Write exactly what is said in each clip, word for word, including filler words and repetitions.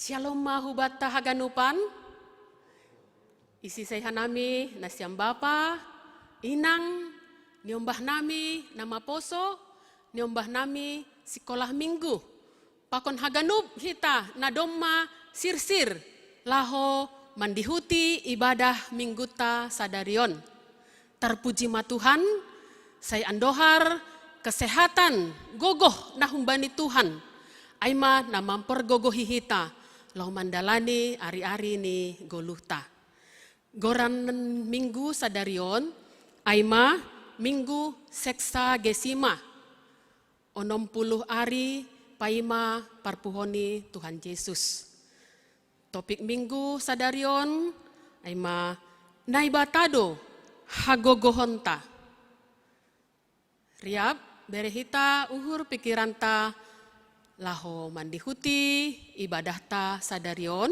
Shalom ma hubata haganupan. Isisay hanami nasiam bapa, inang, niombah nami na maposo, niombah nami sikolah minggu. Pakon haganup hita na domma sirsir laho mandihuti ibadah mingguta sadarion. Tarpuji ma Tuhan, sai andohar kesehatan gogoh na humbani Tuhan, ai ma na mampergogohi hita laho mandalani ari-ari ni goluhta. Goran minggu sadarion, ai ma minggu seksagesima, onom puluh ari paima parpuhon ni Tuhan Jesus. Topik minggu sadarion, ai ma Naibata do hagogohonta. Riap, bere hita uhur pikiranta laho mandihuti ibadahta sadarion,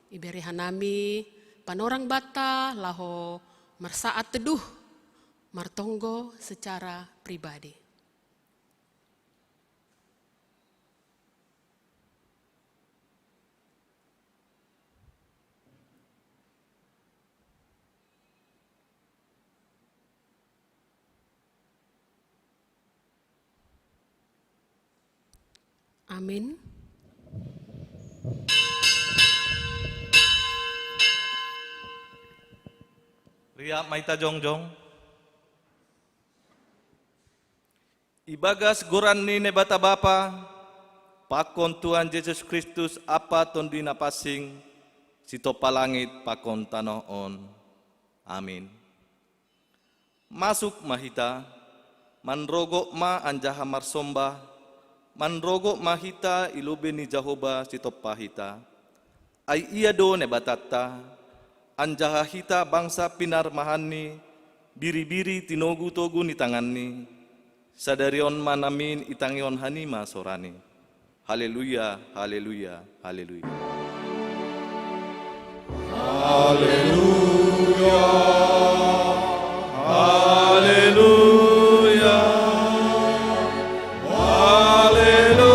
ibere hanami panorang banta laho marsaat teduh martonggo secara pribadi. Amin. Riap ma hita jongjong. Ibagas goran ni Naibata Bapa, pakon Tuhan Jesus Kristus Ampa Tondi Na Pansing, sitompa langit pakon tanoh on. Amin. Masuk ma hita, manrogop ma anjaha marsomba, manrogop ma hita i lobei ni Jahowa sitompa hita. Ai Ia do Naibatanta, anjaha hita bangsa pinarmahanNi, biri-biri tinogu-togu ni tanganNi. Sadarion ma namin itangihon hanima soraNi. Haleluya, haleluya, haleluya. Haleluya, haleluya, haleluya.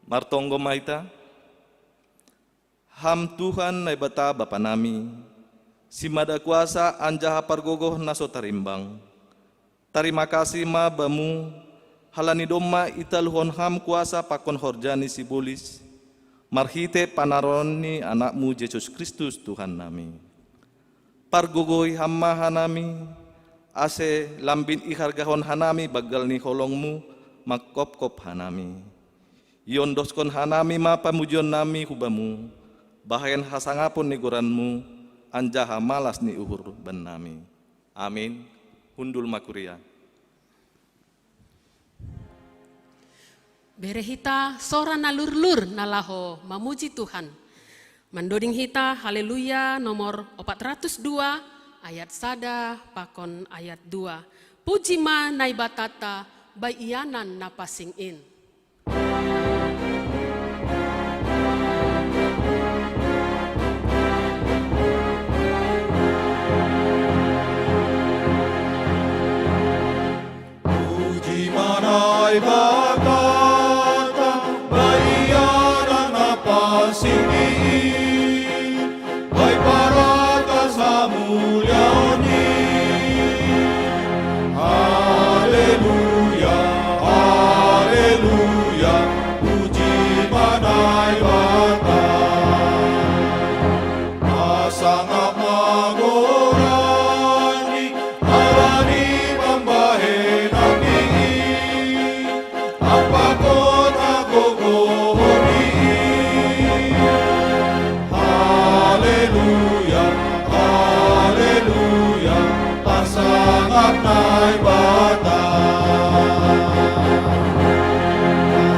Martonggo ma hita. Ham Tuhan Naibata Bapa nami, simada kuasa anjaha pargogoh na so tarimbang. Tarima kasih ma Bamu, halani domma italuhon Ham kuasa pakon horja ni sibolis, marhitei panaronon ni AnakMu Jesus Kristus Tuhan nami. Pargogohi Ham ma hanami, ase lambin ihargahon hanami banggal ni holong-Mu manghophop hanami. Iondoskon hanami ma pamujionnami hu Bamu, bahen hasangapon ni goran-Mu, anjaha malas ni uhur bannami. Amin. Hundul ma kuria. Bere hita sora na lurlur na laho mamuji Tuhan. Mandoding hita Haleluya nomor opat ratus dua, ayat sada pakon ayat dua. Puji ma Naibatanta bai ianan na pansing in. Puji ma Naibata, bai ianan na pansing in, bai paratas hamuliaonni. Haleluya, haleluya, puji ma Naibata. Hasangap ma goran-Ni, halani pambahenanNi, ampa kota gogohon-Ni. Haleluya, haleluya, pasangap Naibata.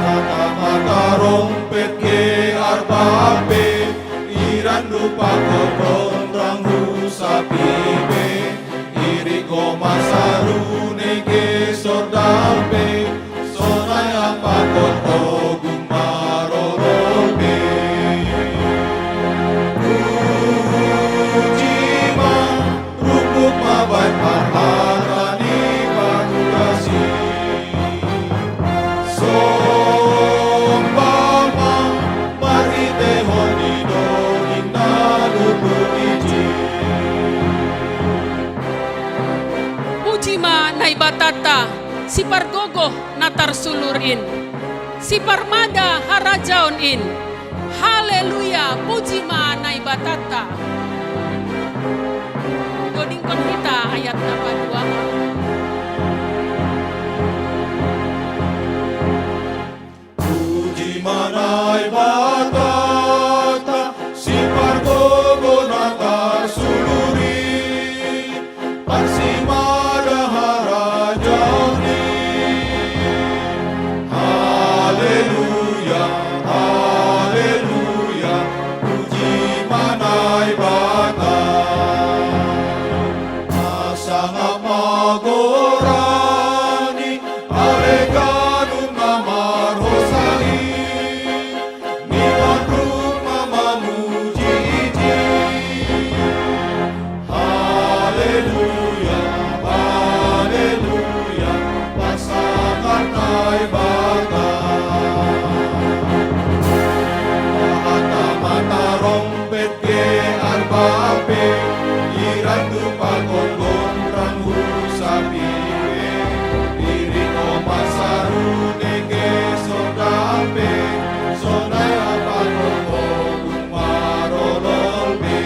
Hata matarompet ge arbape, irandu pakon rongrang hu sapi be, irik goma saru nege sordampe, sonai ampa ogung marorombe. Puji ma, rungkut ma bai parhata ni Sipargogoh na tarsulur in, siparmada harajaon in. Haleluya, puji ma Naibatanta. Dodingkon hita ayat na paduahon. Puji ma Naibatanta, sipargogoh na tarsulur i, parsimada harajaon i. Haleluya, haleluya, puji ma Naibata. Pasangap ma goran i, ale ganup na marhosa i, ningon rumah mamuji i. Haleluya, haleluya, pasangap Naibata. Mahatamata rompet ge arbape, iran tu pakon gondrang husapi pe, iring opat saru nege sorga pe, sonai apakon ogung marolol be.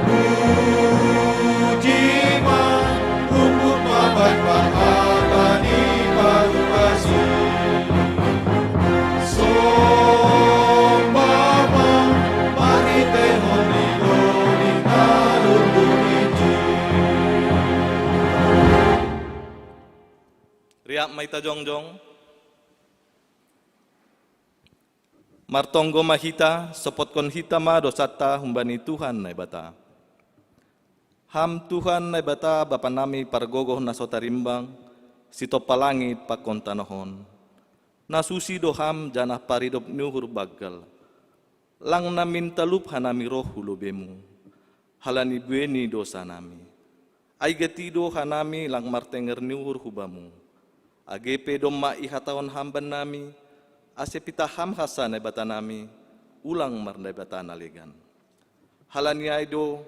Puji ma, rungkut ma baen parhata ni parubas i. Sombah ma, marhitehon ni doding na lundu i. Riap ma hita jongjong. Martonggo ma hita, sopotkon hita ma dosanta humbani Tuhan Naibata. Ham Tuhan Naibata, Bapa nami pargogoh na so tarimbang, sitompa langit pakon tanoh on. Na susi do Ham janah paridop ni uhur banggal. Lang namin talup hanami roh hu lobei-Mu, halani buei ni dosa nami. Ai gati do hanami lang martenger ni uhur hu Bamu. Age pe domma ihatahon Ham bannami, ase pitah Ham hansa Naibata nami, ulang marnaibata na legan. Halani ai do,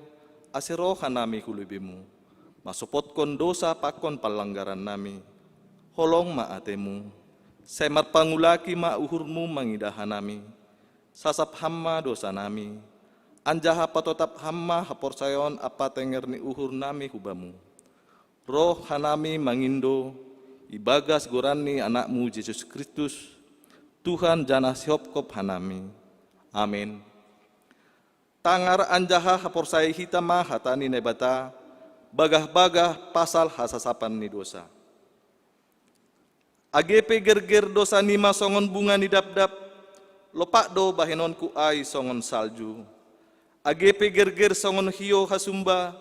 ase roh hanami hu lobei-Mu, masopotkon dosa pakon panlanggaran nami. Holong ma ate-Mu, sai marpangulaki ma uhur-Mu mangidah hanami. Sasap Ham ma dosa nami, anjaha patotap Ham ma haporsayaon ampa tenger ni uhur nami hu Bamu. Roh hanami mangindo ibagas goran ni Anak-Mu Jesus Kristus, Tuhan janah sihopkop hanami. Amen. Tangar anjaha haporsayai hita ma hata ni Naibata, bagah-bagah pasal hasasapan ni dosa. Age pe gerger dosa nima songon bunga ni dapdap, lopak do bahenonku ai songon salju. Age pe gerger songon hiou hasumba,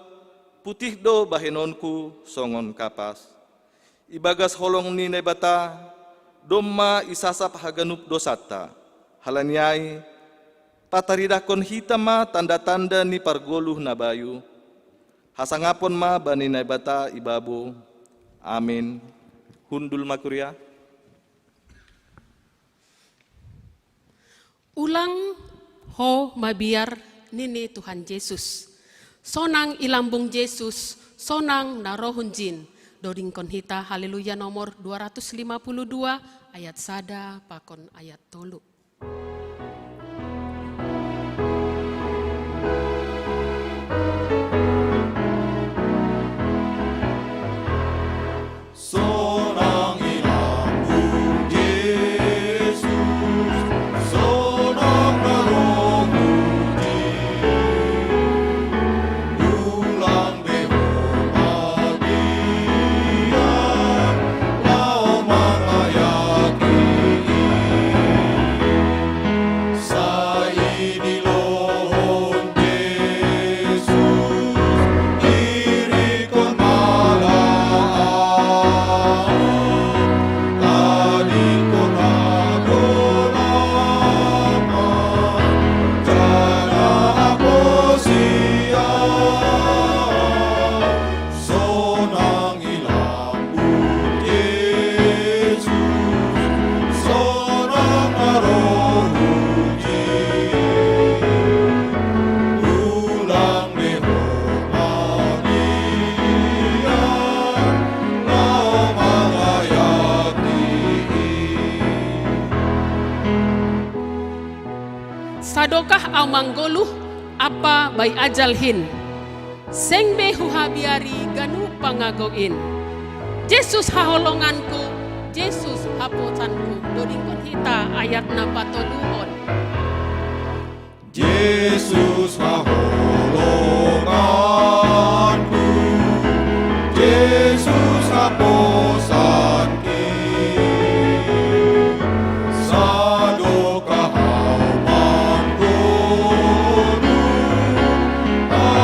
putih do bahenonku songon kapas. Ibagas holong ni Naibata, domma isasap haganup dosanta. Halani ai, pataridahkon hita ma tanda-tanda ni pargoluh na bayu. Hasangapon ma bani Naibata ibabo. Amin. Hundul ma kuria. Ulang ho mabiar, nini Tuhan Jesus. Sonang i lambung Jesus, sonang na ro hunjin. Dodingkon hita Haleluya nomor dua ratus lima puluh dua, ayat sada pakon ayat tolu. Sonang i lambung Jesus, sonang na ro hunjin. Ulang be ho mabiar, laho mangayak i. Dokah au manggoluh ampa bai ajal hin. Seng be huhabiari ganup pangagoin. Jesus haholonganku, Jesus haposanku. Dodingkon hita ayat na patoluhon. Jesus haholonganku, Jesus haposanki, sadokah au manggoluh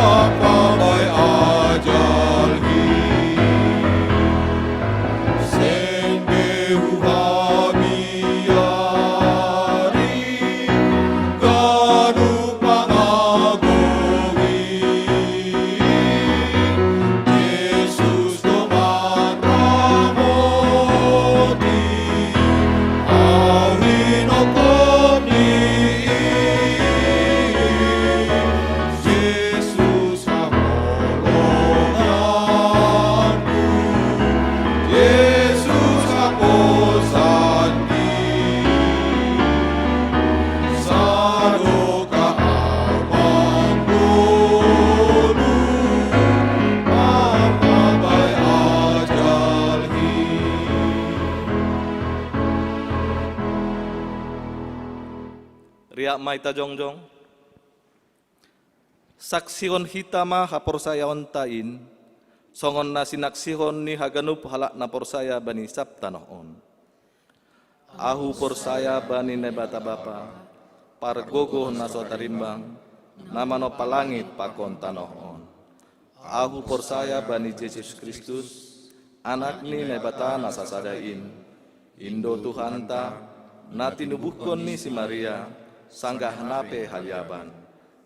ampa bai ajal hin. Seng be huhabiari ganup pangagoin. Jesus do manramoti au hinongkon ni i. Jesus haholonganku, Jesus haposanki, sadokah au manggoluh ampa bai ajal hin. Riap ma hita jongjong. Saksihon hita ma haporsayaonta in, songon na sinaksihon ni haganup halak na porsaya bani sab tanoh on. Ahu porsaya bani Naibata Bapa, pargogoh na so tarimbang, na manompa langit pakon tanoh on. Ahu porsaya bani Jesus Kristus, Anak ni Naibata na sasada in, in do Tuhanta, na tinubuhkon ni si Maria, sanggah na pe haliaban,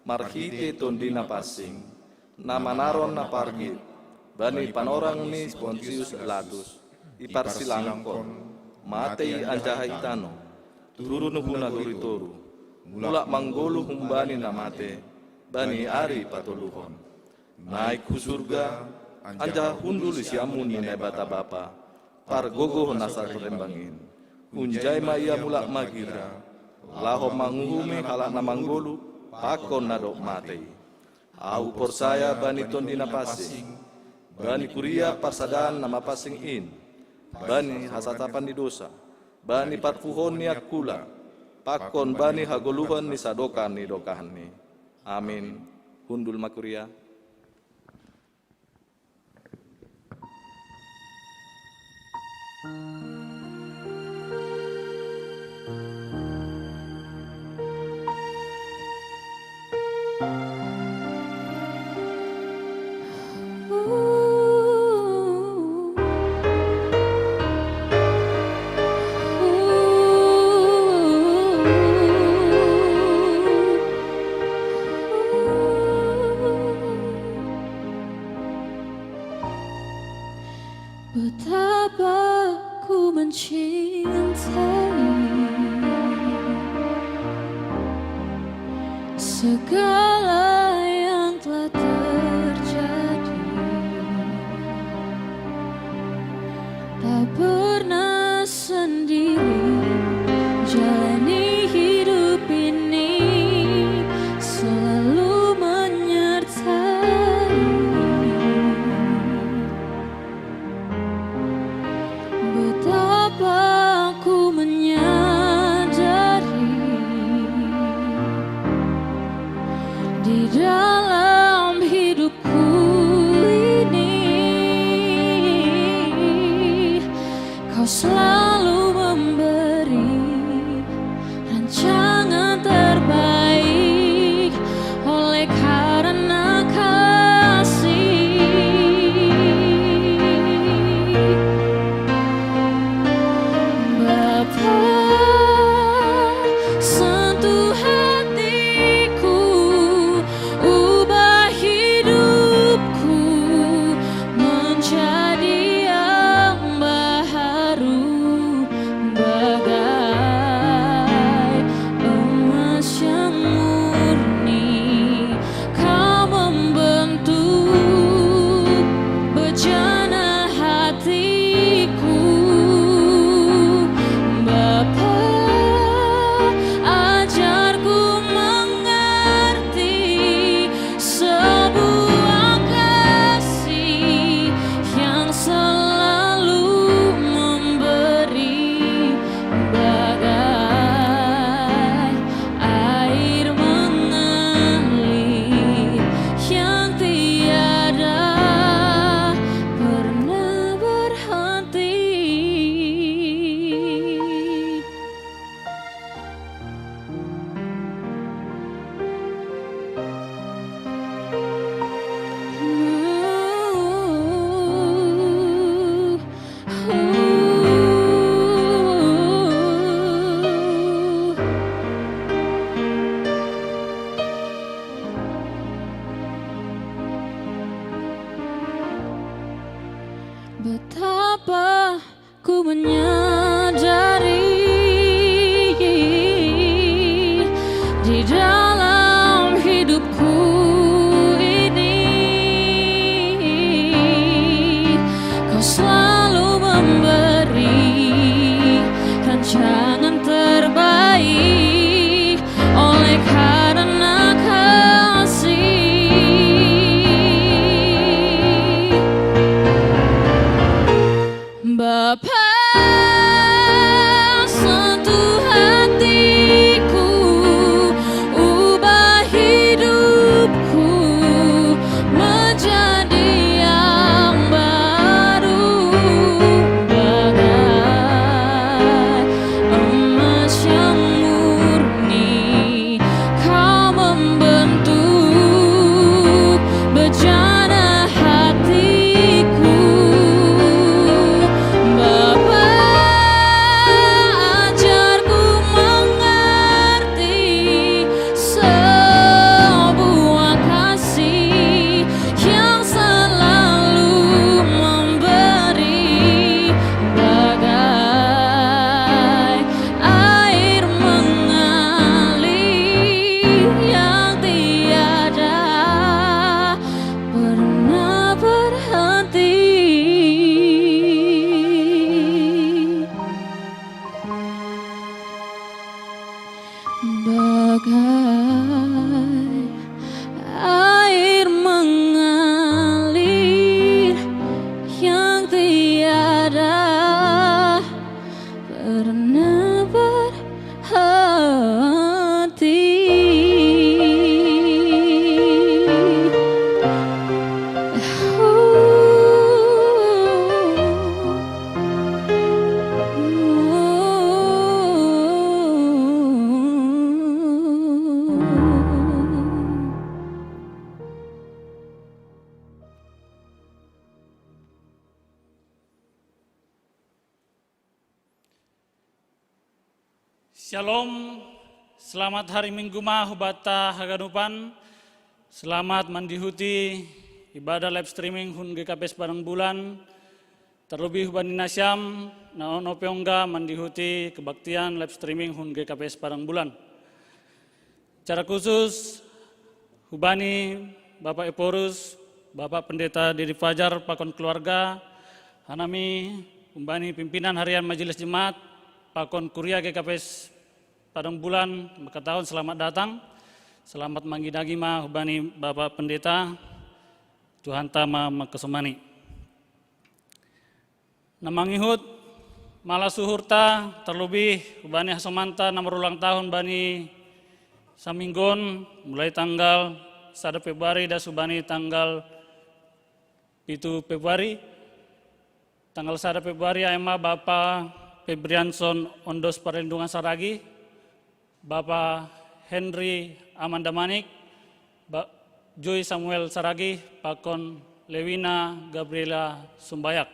marhite Tondi Na Pansing, na manaron na pargit bani panorang ni Pontius Pilatus, iparsilangkon, matei anjaha itano, turun hu nagori toruh, mulak manggoluh humbani na matei, bani ari patoluhon. Naik hu surga, anjaha hundul di siamun ni Naibata Bapa, pargogoh na so tarimbang in. Hunjai ma Ia mulak magira, laho manguhumi halak na manggoluh pakon na dob matei. Ahu porsaya bani Tondi Na Pansing, bani kuria parsadaan na mapansing in, bani hasatapan ni dosa, bani parpuhoon ni angkula, pakon bani hagoluhan ni sadokah ni dokahni. Amin. Hundul ma kuria. Betapa ku mencintai segala yang telah terjadi. Tak pernah sendiri jalani hidup ini, selalu menyertai. Betapa ku menyadari di dalam hidupku ini, Kau selalu memberi rancangan terbaik oleh karena kasih. Bapa, sentuh hatiku, ubah hidupku menjadi yang baharu. Ku menyadari di dalam hidupku ini, kau selalu memberi rancangan terbaik oleh karena kasih. Bapa, sentuh hatiku, ubah hidupku menjadi yang baru, bagai emas yang murni. Kau membentuk bejana hatiku. Bapa, ajarku mengerti sebuah kasih yang selalu memberi, bagai air mengalir yang tiada pernah berhenti. Bagai air mengalir yang tiada pernah berhenti. Shalom, selamat hari Minggu ma hubata haganupan. Selamat mandihuti ibadah live streaming hun G K P S Padang Bulan. Terlebih hubani nasiam na on ope ongga mandihuti kebaktian live streaming hun G K P S Padang Bulan. Secara khusus hubani Bapak Ephorus, Bapak Pendeta Dedi Fajar pakon keluarga, hanami hubani pimpinan harian Majelis Jemaat pakon kuria G K P S Padang Bulan, maka taon selamat datang. Selamat mangidangi ma hubani Bapak Pendeta. Tuhanta ma makasomani. Na mangihut malas uhurta, terlebih hubani hasomanta na marulang tahun bani saminggon, mulai tanggal sada Februari das hubani tanggal pitu Februari. Tanggal sada Februari ai ma Bapa Febrianson Ondos Parlindungan Saragi, Bapa Henry Amanda Manik, Ba-, Joy Samuel Saragi, pakon Lewina Gabriela Sumbayak.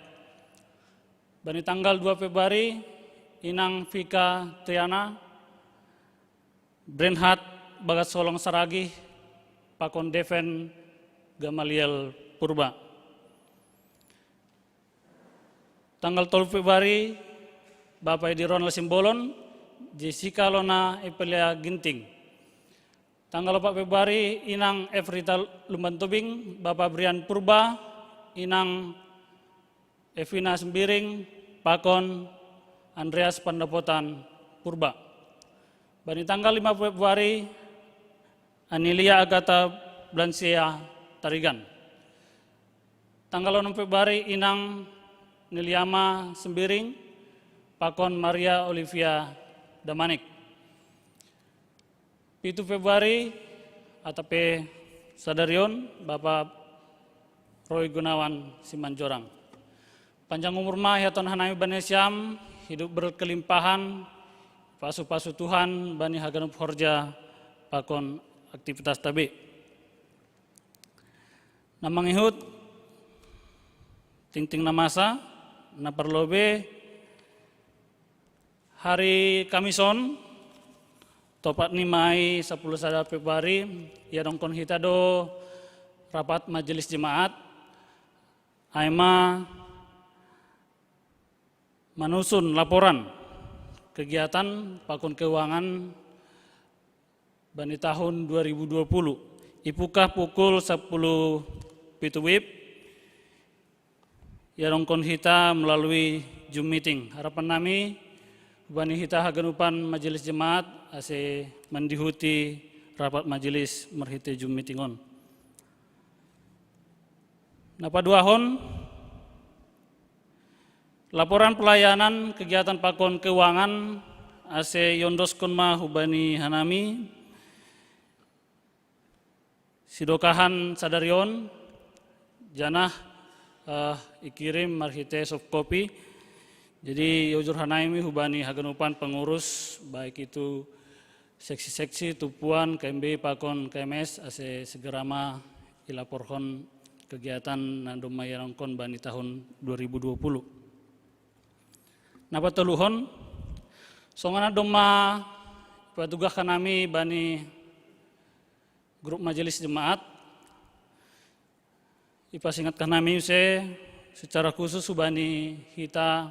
Bani tanggal dua Februari, Inang Vika Triana, Brenhat Bagas Solong Saragi, pakon Deven Gamaliel Purba. Tanggal tolu Februari, Bapa Ediron Lasimbolon, Jessica Lona Epelia Ginting. Tanggal opat Februari, Inang Evrita Lumban Tobing, Bapa Brian Purba, Inang Evina Sembiring, pakon Andreas Pandapotan Purba. Bani tanggal lima Februari, Anilia Agata Blansia Tarigan. Tanggal onom Februari, Inang Niliama Sembiring, pakon Maria Olivia Damanik. Pitu Februari, atape sadarion, Bapa Roy Gunawan Simanjorang. Panjang umur ma hiaton hanami bani siam, hidup berkelimpahan, pasu-pasu Tuhan bani haganup horja pakon aktivitas tabe. Na mangihut tingting na masa, na parlobe, hari Kamison, topat ni Mai sapuluh sada Februari, iadongkon hita do rapat majelis jemaat, ai ma Manusun laporan kegiatan pakon keuangan bani tahun dua ribu dua puluh. Ipukah pukul sepuluh pitu wib, ya dongkon hita melalui Zoom meeting. Harapan nami, bani hita haganupan majelis jemaat, ase mandihuti rapat majelis merhite Zoom meeting on. Napaduahon, laporan pelayanan kegiatan pakon keuangan ase iondoskon ma hubani hanami, sidokahan sadari on, janah uh, ikirim marhite soft copy. Jadi iojur hanami hubani haganupan pengurus, baik itu seksi-seksi, tupuan, K M B pakon K M S, ase segera ma ilaporhon kegiatan na domma iadongkon bani tahun dua ribu dua puluh. Napatoluhon, songon na domma patugahkan nami bani grup majelis jemaat, ipasingatkan nami use secara khusus hubani hita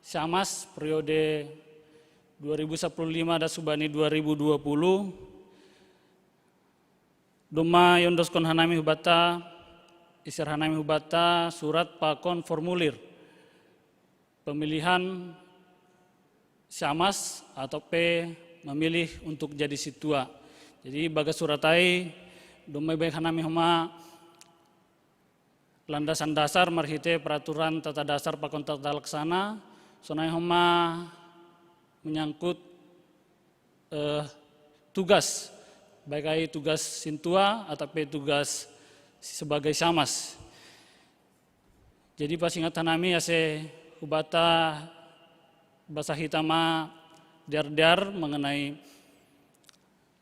Siamas periode dua ribu sepuluh lima das hubani dua ribu dua puluh, domma iondoskon hanami hubata, isir hanami hubata surat pakon formulir pemilihan Siamas atau pe memilih untuk jadi sintua. Jadi bagas surat ai domma ibaen hanami homa landasan dasar marhite peraturan tata dasar pakon tata laksana, sonai homa menyangkut eh, tugas, baik ai tugas sintua atau pe tugas sebagai Siamas. Jadi pasingat hanami ase hubata basa hita ma dear-dear mengenai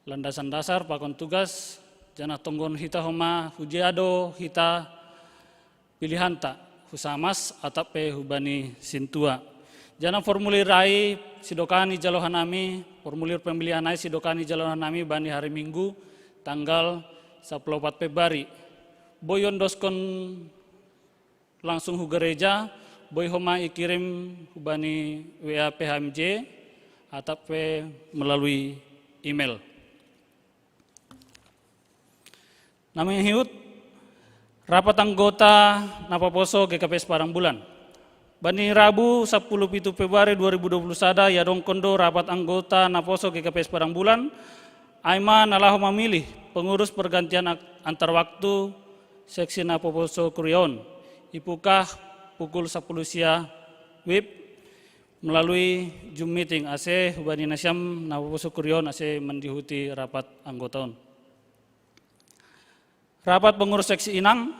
landasan dasar pakon tugas, janah tonggon hita homa hujalo hita pilihanta, hu Siamas atau pe hubani sintua. Janah formulir ai sidokahan ijalo hanami, formulir pemilihan ai sidokahan ijalo hanami bani hari Minggu tanggal sepuluh opat Februari. Boi iondoskon langsung hu gereja, boi homa ikirim hubani W A P H M J atau pe melalui email. Na mangihut, rapat anggota naposo G K P S Padang Bulan. Bani Rabu sepuluh pitu Februari dua ribu dua puluh sada iadongkon do rapat anggota naposo G K P S Padang Bulan, ai ma na laho mamilih pengurus pergantian antar waktu seksi naposo kuria on. Ipukah pukul sepuluh sia wib melalui Zoom meeting ase hubani nasiam naposo kuria on ase mandihuti rapat anggota on. Rapat pengurus seksi inang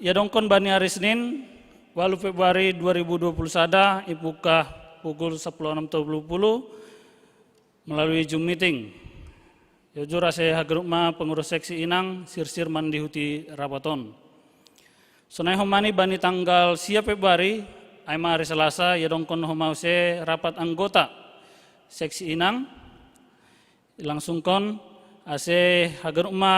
iadongkon bani hari Senin, walu Februari dua ribu dua puluh sada, ipukah pukul sepuluh enam puluh melalui Zoom meeting. Iojur ase haganup ma pengurus seksi inang sirsir mandihuti rapat on. Sonai homa ni bani tanggal sia Februari, ai ma hari Selasa, iadongkon homa use rapat anggota seksi inang, langsungkon ase haganup ma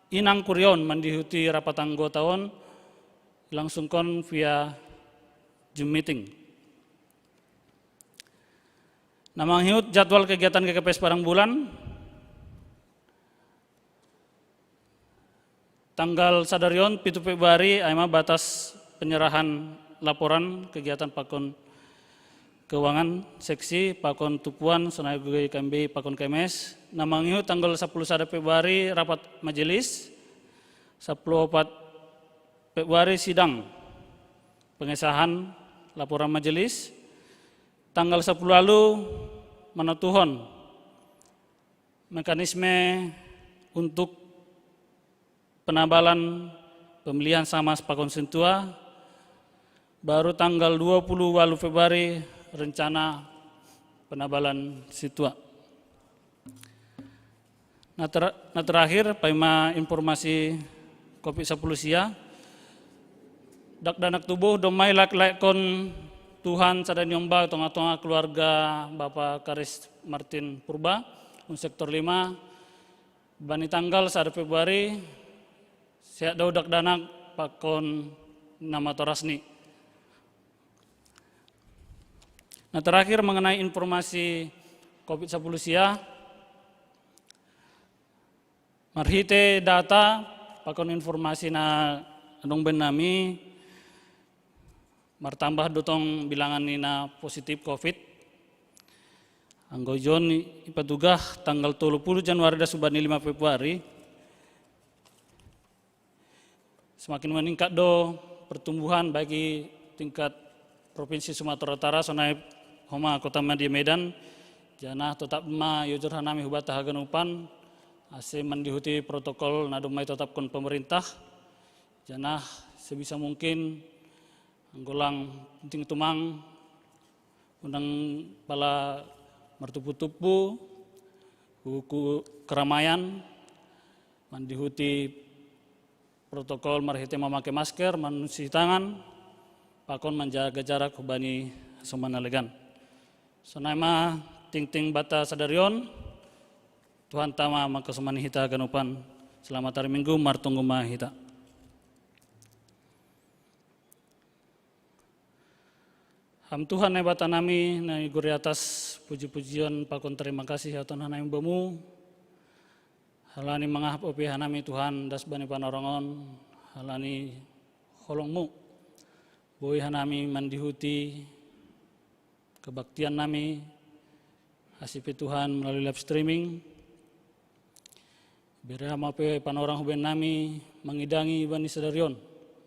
inang kuria on mandihuti rapat anggota on, langsungkon via Zoom meeting. Na mangihut jadwal kegiatan G K P S Padang Bulan, tanggal sadari on pitu Februari ai ma batas penyerahan laporan kegiatan pakon keuangan seksi pakon tupuan sonai G K M B pakon K M S. Na mangihut tanggal sepuluh sada Februari rapat majelis, sepuluh opat Februari sidang pengesahan laporan majelis, tanggal sepuluh lalu manatuhon mekanisme untuk penabalan pemilihan Siamas pakon sintua, baru tanggal dua puluh walu Februari rencana penabalan sintua. Nah, ter, nah terakhir, paima informasi Covid sepuluh sia, dakdanak tubuh domma ilak-ilakkon Tuhan sada ni omba tonga-tonga keluarga Bapa Karis Martin Purba, un sektor lima, bani tanggal sada Februari, sehat do dakdanak pakon na matorasni. Nah, terakhir mengenai informasi covid sepuluh sia, marhite data pakon informasi na adong baen nami, martambah do tong bilangan ni na positif covid. Anggo ijon ipatugah tanggal tolu puluh Januari das hubani lima Februari, semakin meningkat do pertumbuhan baik di tingkat Provinsi Sumatera Utara sonai homa Kota Madya Medan. Janah totap ma iojor hanami hubata haganupan ase mandihuti protokol na domma itetapkon pemerintah. Janah sebisa mungkin anggo lang penting tumang, undang pala martumpu-tumpu, huku keramaian, mandihuti protokol marhite mamake masker, mancuci tangan, pakon manjaga jarak hubani hasomana legan. Sonai ma tingting banta sadari on. Tuhan tama mangkasomani hita haganupan. Selamat hari Minggu, martonggo ma hita. Ham Tuhan Naibata nami na i gori atas, puji-pujion pakon terima kasih iaton hanami bamu. Halani mangahap ope hanami Tuhan das bani panorongon, halani holongmu boi hanami mandihuti kebaktian nami, ase pe Tuhan melalui live streaming. Bere Ham ope panorang hubaen nami mangidangi bani sadari on,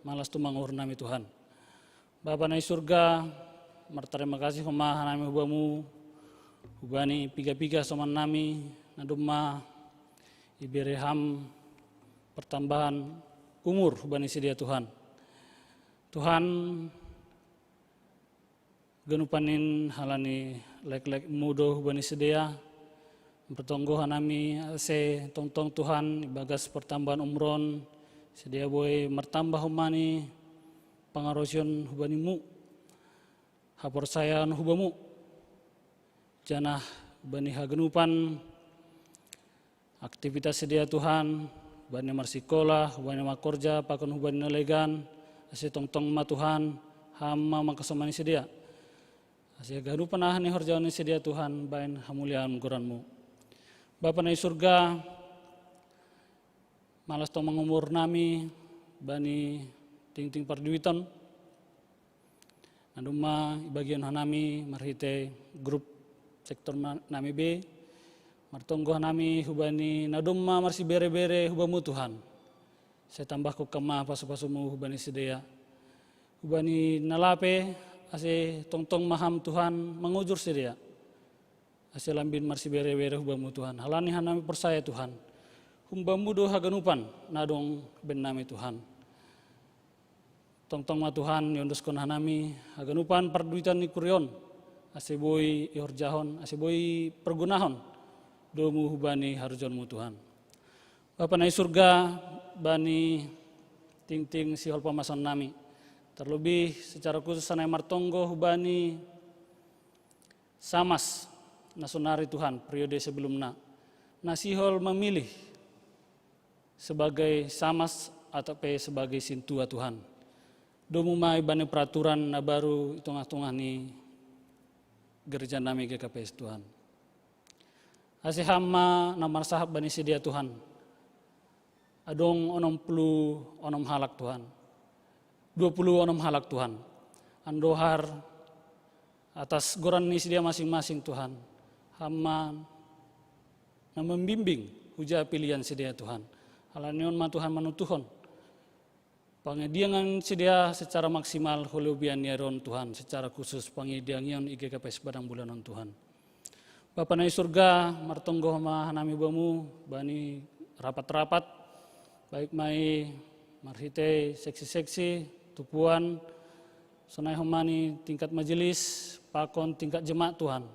malas tumang uhur nami Tuhan. Bapa na i surga, martarima kasih homa hanami hubamu, hubani piga-piga soman nami na domma ibere Ham pertambahan umur hubani sidea Tuhan. Tuhan, ganupan in halani leklekmu do hubani sidea, martonggo hanami ase tongtong Tuhan ibagas pertambahan umur on, sidea boi martambah homa ni pangarosion hubanimu, haporsayaon hubamu, janah bani haganupan aktivitas sidea Tuhan, bani marsikola, bani makorja, pakon hubani na legan, ase tongtong ma Tuhan, Ham ma mangkasomani sidea. Ase haganupan aha ni horjaon ni sidea Tuhan baen hamuliaon goranmu. Bapa na i surga, malas tumang umur nami bani tingting parduiton na domma ibagion hanami marhite grup sektor na-, nami be, martonggo hanami hubani na domma marsibere-bere hubamu Tuhan. Sai tambahkon Kam ma pasu-pasumu hubani sidea. Hubani na lape, ase tongtong ma Ham Tuhan mangujur sidea. Ase lambin marsibere-bere hubamu Tuhan. Halani hanami porsaya Tuhan. Humbamu do haganupan na adong baen nami Tuhan. Tongtong ma Tuhan iondoskon hanami haganupan parduiton ni kuria on, ase boi ihorjahon, ase boi pargonahon domu hubani harojaonmu Tuhan. Bapa na i surga, bani tingting sihol pamason nami, terlebih secara khusus sonai martonggo hubani Samas na sonari Tuhan, periode sebelumna, na sihol memilih sebagai Samas atau pe sebagai sintua Tuhan. Domu ma ibani peraturan na baru i tongah-tongah ni gereja nami G K P S Tuhan. Ase Ham ma na marsahap bani sidea Tuhan. Adong onom puluh onom halak Tuhan. Dua puluh onom halak Tuhan. Andohar atas goran ni sidea masing-masing Tuhan. Ham ma na membimbing huja pilihan sidea Tuhan. Halani on ma Tuhan manutuhon pangidiangion sidea secara maksimal holobian ni ari on Tuhan, secara khusus pangidiangion i G K P S Padang Bulan on Tuhan. Bapa na i surga, martonggo ma hanami bamu bani rapat-rapat, baik ma i marhite seksi-seksi, tupuan, sonai homa ni tingkat majelis, pakon tingkat jemaat Tuhan.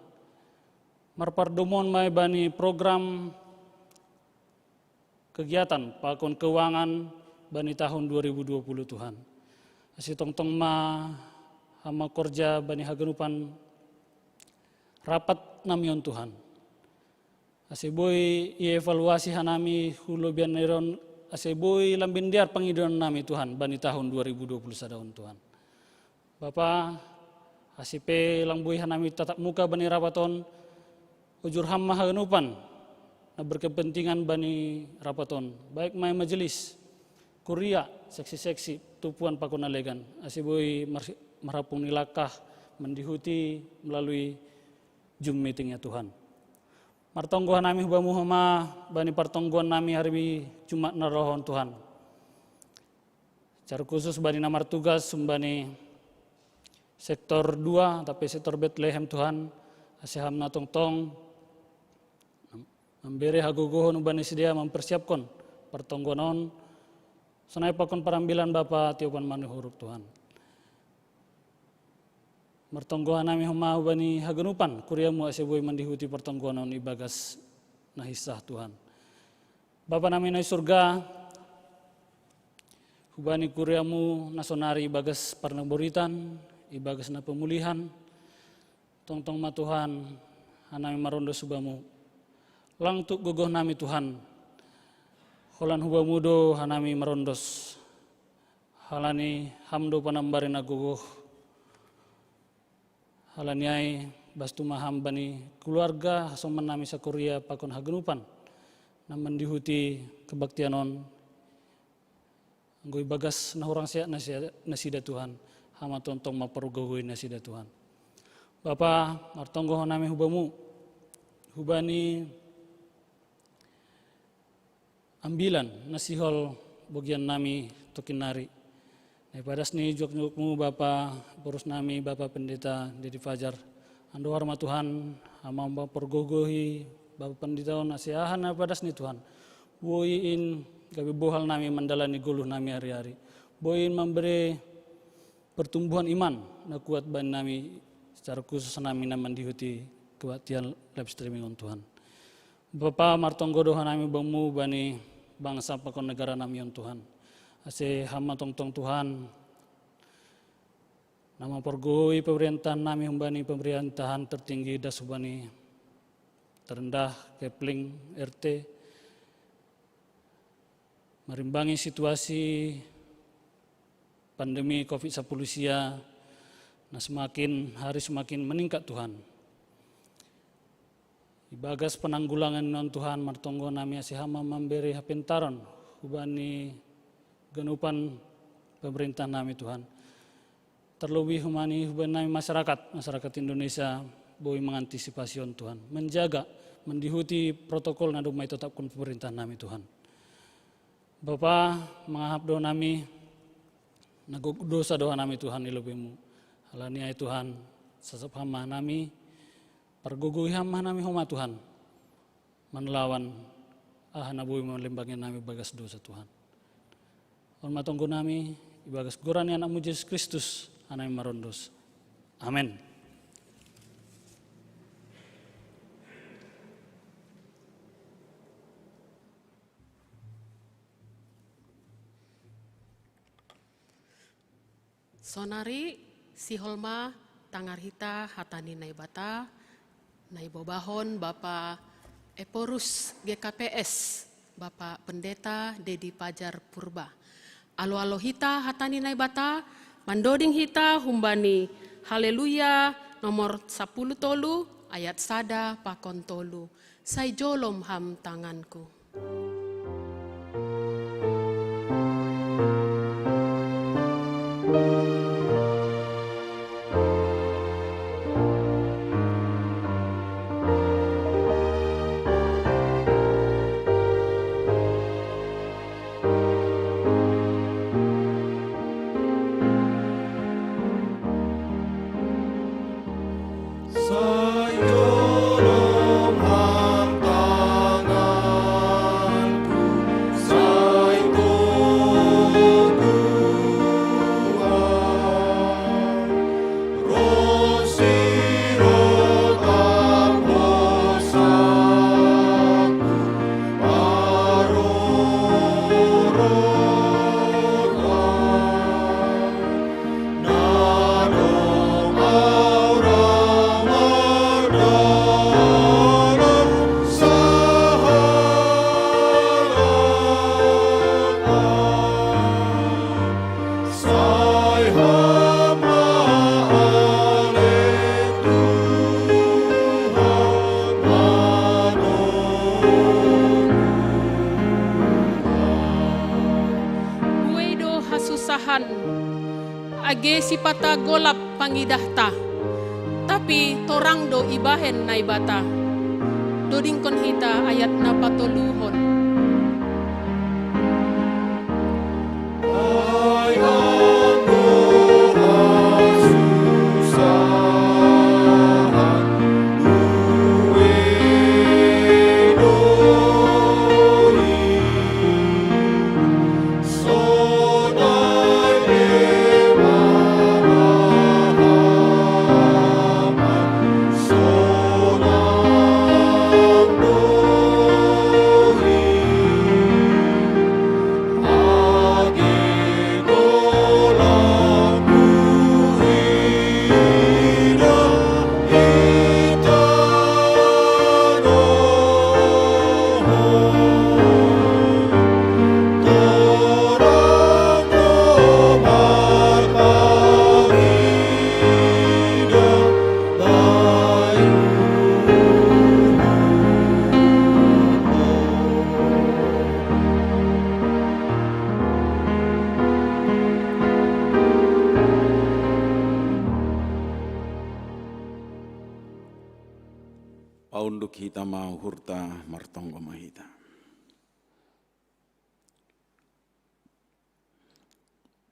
Marpardomuan ma i bani program kegiatan pakon keuangan bani tahun dua ribu dua puluh Tuhan. Ase tongtong ma Ham mangkorja bani haganupan rapat nami on Tuhan. Ase boi ievaluasi hanami holobian ni ari on, ase boi lambin dear pangidoan nami Tuhan bani tahun dua ribu dua puluh sada on Tuhan. Bapa, Ase pe lang boi hanami tatap muka bani rapat on, ujur ham ma haganupan na berkepentingan bani rapat on, baik ma i majelis, kuria, seksi-seksi, tumpuan pakon na legan, ase boi mar-, marhapung ni langkah mandihuti melalui Zoom meeting ya Tuhan. Martonggo hanami hu Bamu Ama bani partonggoan nami ari Jumat na roh on Tuhan. Secara khusus bani na martugas humbani sektor dua, tapi sektor Betlehem Tuhan, ase Ham na tongtong mambere hagogohon humbani sidea mampersiapkon partonggoan on, sonai pakon parambilan Bapa tiopan ma ni hurup Tuhan. Martonggo hanami homa hubani haganupan kuriamu ase boi mandihuti partonggoan on ibagas na hinsah Tuhan. Bapa nami na i surga, hubani kuriamu na sonari ibagas parnaboritan, ibagas na pemulihan, tongtong ma Tuhan, hanami marondos hubamu. Lang tuk gogoh nami Tuhan, holan hubamu do hanami marondos. Halani Ham do panambari na gogoh. Halani ai, bastu ma Ham bani keluarga hasoman nami sakuria pakon haganupan na mandihuti kebaktian on, anggo ibagas na hurang sehat nasida, nasida Tuhan, Ham ma tongtong mampargogoi nasida Tuhan. Bapa, martonggo hanami hubamu, hubani ambilan na sihol bogian nami tokin nari. Na ipadas ni juak-juakmu Bapa, boru nami Bapa Pendeta Dedi Fajar. Andohar ma Tuhan, Ham ma mampargogohi Bapa Pendeta on ase aha na ipadas ni Tuhan, boi in gabe bohal nami mandalani goluh nami ari-ari. Boi in mambere pertumbuhan iman na kuat bani nami, secara khusus nami na mandihuti kebaktian live streaming on Tuhan. Bapa, martonggo do hanami hubamu bani bangsa pakon negara nami on Tuhan. Ase Ham ma tongtong Tuhan, na mampargogoi pemerintahan nami humbani pemerintahan tertinggi das hubani terendah, Kepling, R T, marimbangi situasi pandemi covid sapuluh sia na semakin hari semakin meningkat Tuhan. Ibagas penanggulangan on Tuhan, martonggo nami ase Ham ma mambere hapintaron hubani ganupan pemerintah nami Tuhan. Terlebih hubani, hubani nami masyarakat, masyarakat Indonesia boi mangantisipasi on Tuhan. Menjaga, mandihuti protokol na domma itetapkon pemerintah nami Tuhan. Bapa, mangahap do hanami, na gok dosa do hanami Tuhan i lobeimu. Halani ai Tuhan, sasap Ham ma hanami, pargogoi Ham ma hanami homa Tuhan. Manlawan aha na boi malimbangi nami bagas dosa Tuhan. On ma tonggo nami, ibagas goran ni Anakmu Jesus Kristus, hanami marondos. Amen. Sonari sihol ma tangar hita hata ni Naibata, na ibobahon Bapa Ephorus G K P S, Bapa Pendeta Dedi Pajar Purba. Alo-alo hita hata ni Naibata, mandoding hita humbani Haleluya nomor sapuluh tolu ayat sada pakon tolu. Sai jolom Ham tanganku. Sipata golap pangidahta, tapi torang do ibahen Naibata. Dodingkon hita ayat na patoluhon. Paunduk hita ma uhurta, martonggo ma hita.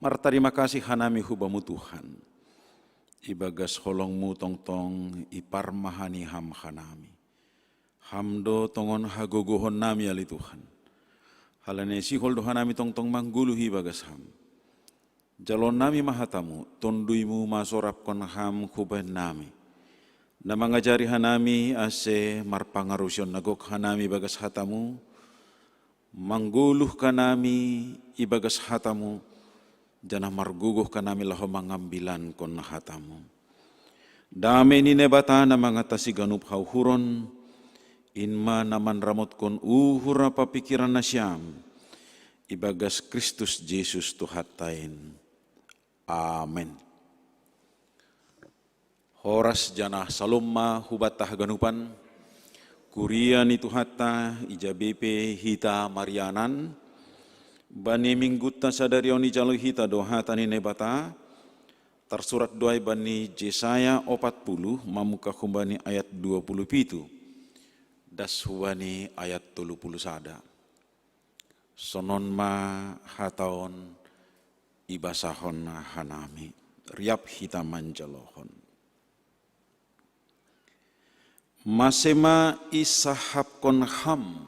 Martarima kasih hanami hu Bamu Tuhan, ibagas holongMu tongtong iparmahani Ham hanami. Ham do tongon hagogohonnami ale Tuhan. Halani sihol do hanami tongtong manggoluh ibagas Ham. Jaloonnami ma hataMu, TonduyMu ma sorapkon Ham hubahen nami, na mangajari hanami ase marpangarusion na gok hanami ibagas hataMu, manggoluh hanami ibagas hataMu, janah margogoh hanami laho mangambilankon hataMu. Dame ni Naibata na mangatasi ganup hauhuron, in ma na manramotkon uhur ampa pingkiran nasiam, ibagas Kristus Jesus Tuhanta in. Amen. Horas janah salom ma hubanta haganupan, kuria ni Tuhanta ija be pe hita marianan. Bani minggunta sadari on ijalo hita do hata ni Naibata, tarsurat do ai bani Jesaya opat puluh, mamungkah humbani ayat dua puluh pitu, das hubani ayat tolu puluh sada. Sonon ma hata on ibasahon hanami, riap hita manjalohon. Mase ma isahapkon Ham,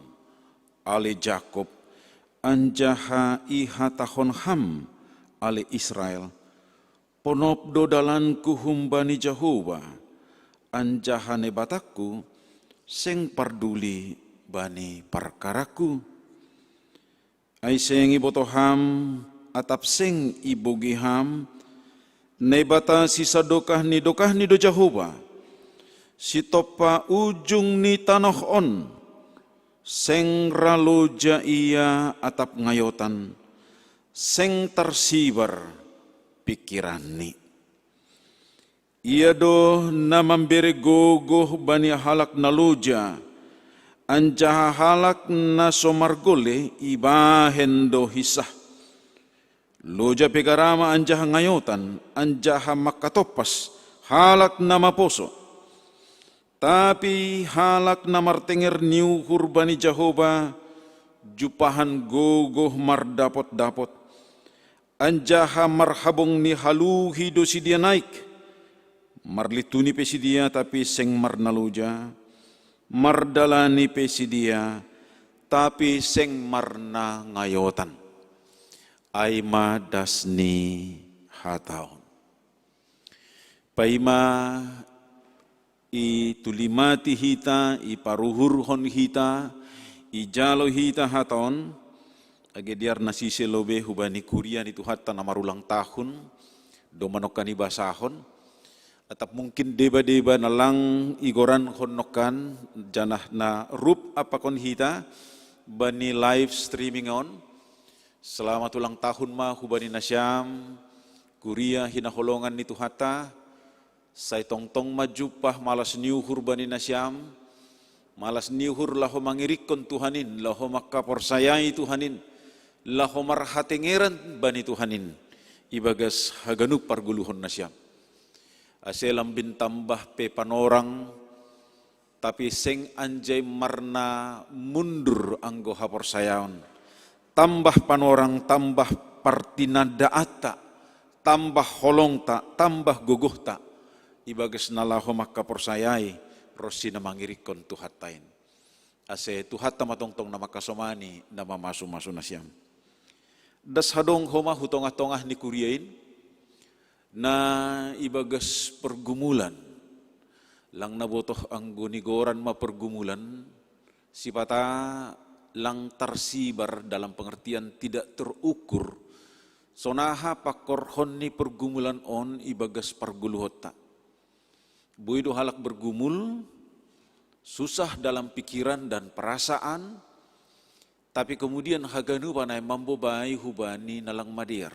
ale Jakob, anjaha ihatahon Ham, ale Israel: Ponop do dalanku humbani Jahowa, anjaha Naibatangku seng parduli bani parkarakku. Ai seng iboto Ham, atap seng ibogei Ham, Naibata sisadokah ni dokahni do Jahowa, sitompa ujung ni tanoh on. Seng ra loja Ia atap ngayotan, seng tarsibar pingkiranni. Ia do na mambere gogoh bani halak na loja, anjaha halak na so margole ibahen do hinsah. Loja pe garama anjaha ngayotan, anjaha mangkatompas halak na maposo. Tapi halak na martenger ni uhur bani Jahowa, jumpahan gogoh mardapot-dapot, anjaha marhabong ni haluhi do sidea naik. Marlintuni pe sidea, tapi seng marnaloja, mardalani pe sidea, tapi seng marnangayotan. Ai ma das ni hata on. Paima itulimati hita, iparuhurhon hita, ijalo hita hata on, age dear na sise lobei hubani kuria ni Tuhanta na marulang tahun, domma nongkan ibasahon, atap mungkin deba-deba na lang igorankon nongkan, janah na rup ampakon hita bani live streaming on. Selamat ulang tahun ma hubani nasiam, kuria hinaholongan ni Tuhanta, sai tongtong ma jumpah malas ni uhur bani nasiam, malas ni uhur laho mangirikkon Tuhan in, laho mangkaporsayai Tuhan in, laho marhatengeran bani Tuhan in. Ibagas haganup pargoluhon nasiam. Ase lambin tambah pe panorang, tapi seng anjai marna mundur anggo haporsayaon. Tambah panorang, tambah partinandaatta, tambah holongta, tambah gogohta. Ibagas na laho mangkaporsayai ronsi na mangirikkon Tuhanta in. Ase Tuhanta ma tongtong na mangkasomani, na mamasu-masu nasiam. Das hadong homa hu tongah-tongah ni kuria in, na ibagas pergumulan, lang na botoh anggo nigoran ma pergumulan, sipata lang tersibar dalam pengertian tidak terukur, sonaha pangkorhon ni pergumulan on ibagas pargoluhonta. Boi do halak bergumul, susah dalam pikiran dan perasaan, tapi kemudian haganupan ai mambobai hubani na lang madear.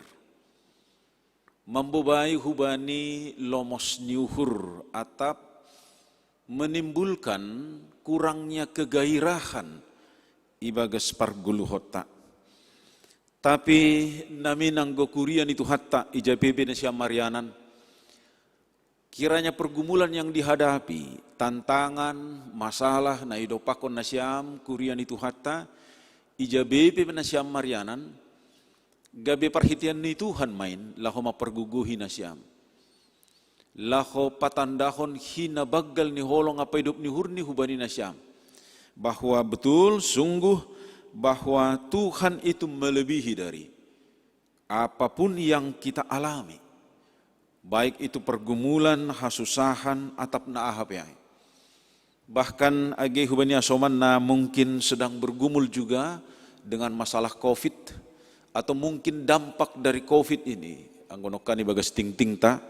Mambobai hubani lomos ni uhur atap menimbulkan kurangnya kegairahan ibagas pargoluhonta. Tapi namin anggo kuria ni Tuhanta, ija pe nasiam marianan, kiranya pergumulan yang dihadapi, tantangan, masalah na idompakkon nasiam kuria ni Tuhanta, ija pe nasiam marianan, gabe parhitean ni Tuhan ma in, laho mampargogohi nasiam. Laho patandahon hina banggal ni holong ampa idop ni uhurni hubani nasiam. Bahwa betul, sungguh, bahwa Tuhan itu melebihi dari apapun yang kita alami. Baik itu pergumulan, hasusahan, atap na aha pe ai. Bahkan age hubani asoman na mungkin sedang bergumul juga dengan masalah covid, atau mungkin dampak dari covid ini. Anggo nongkan ibagas tingtingta,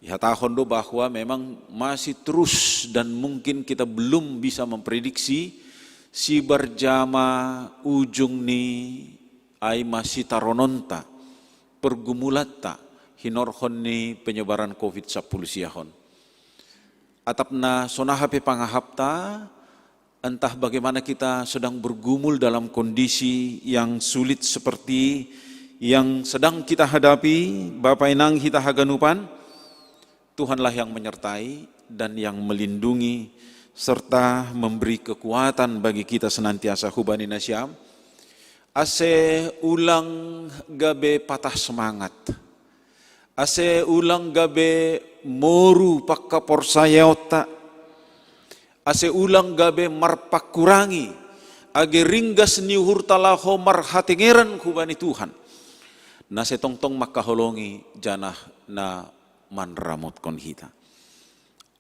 ihatahon do bahwa memang masih terus dan mungkin kita belum bisa memprediksi sibar jama ujung ni ai ma sitarononta, pergumulanta, hinorhon ni penyebaran covid sampulu siahon. Atap na sonaha pe pangahapta, entah bagaimana kita sedang bergumul dalam kondisi yang sulit seperti yang sedang kita hadapi, Bapa Inang hita haganupan, Tuhanlah yang menyertai dan yang melindungi serta memberi kekuatan bagi kita senantiasa hubani nasiam. Ase ulang gabe patah semangat. Ase ulang gabe moru pangkaporsayaonta. Ase ulang gabe marpangkurangi, age ringgas ni uhurta laho marhatengeran hubani Tuhan. Na sai tongtong mangkaholongi janah na manramotkon hita.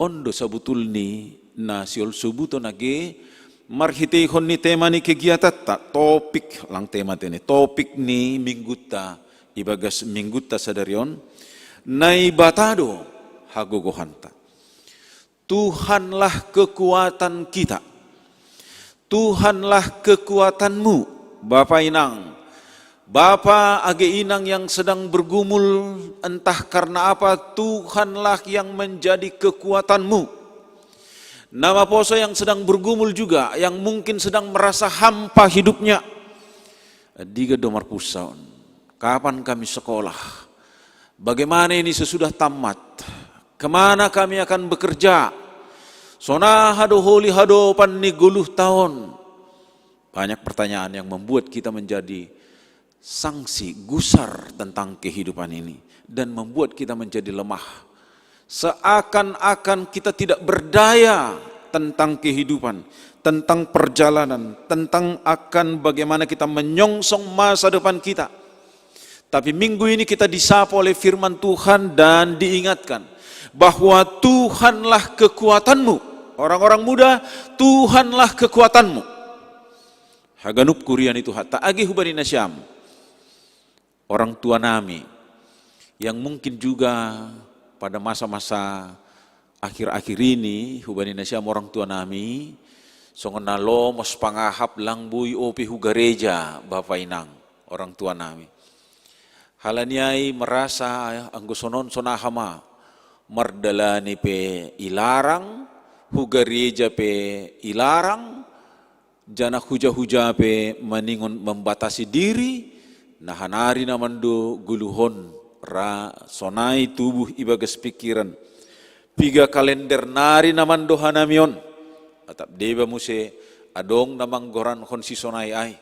On do sabutulni na siolsobuton age marhiteihon ni tema ni kegiatanta, topik, lang tema tene, topik ni minggunta, ibagas minggunta sadari on, Naibata do hagogohanta. Tuhanlah kekuatan kita. Tuhanlah kekuatanmu, Bapa Inang. Bapa age Inang yang sedang bergumul, entah karena apa, Tuhanlah yang menjadi kekuatanmu. Na maposo yang sedang bergumul juga, yang mungkin sedang merasa hampa hidupnya. Diga do marpunsa on. Kapan kami sekolah? Bagaimana ini sesudah tamat? Kemana kami akan bekerja? Sonaha do holi hadopan ni goluhta on? Banyak pertanyaan yang membuat kita menjadi sangsi, gusar tentang kehidupan ini dan membuat kita menjadi lemah. Seakan-akan kita tidak berdaya tentang kehidupan, tentang perjalanan, tentang akan bagaimana kita menyongsong masa depan kita. Tapi minggu ini kita disapa oleh firman Tuhan dan diingatkan bahwa Tuhanlah kekuatanmu. Orang-orang muda, Tuhanlah kekuatanmu. Haganup kuria ni Tuhanta, age hubani nasiam, orang tua nami, yang mungkin juga pada masa-masa akhir-akhir ini hubani nasiam orang tua nami, songon na lomos pangahap, lang boi ope hu gareja, Bapa Inang, orang tua nami. Halani ai merasa anggo sonon sonaha ma, mardalani pe ilarang, hu gareja pe ilarang, janah huja-huja pe maningon membatasi diri, na hanari na mando goluhon Ra sonai tubuh ibagas pikiran. Piga kalender nari na mando hanami on. Atap deba muse adong na manggorankon si sonai ai.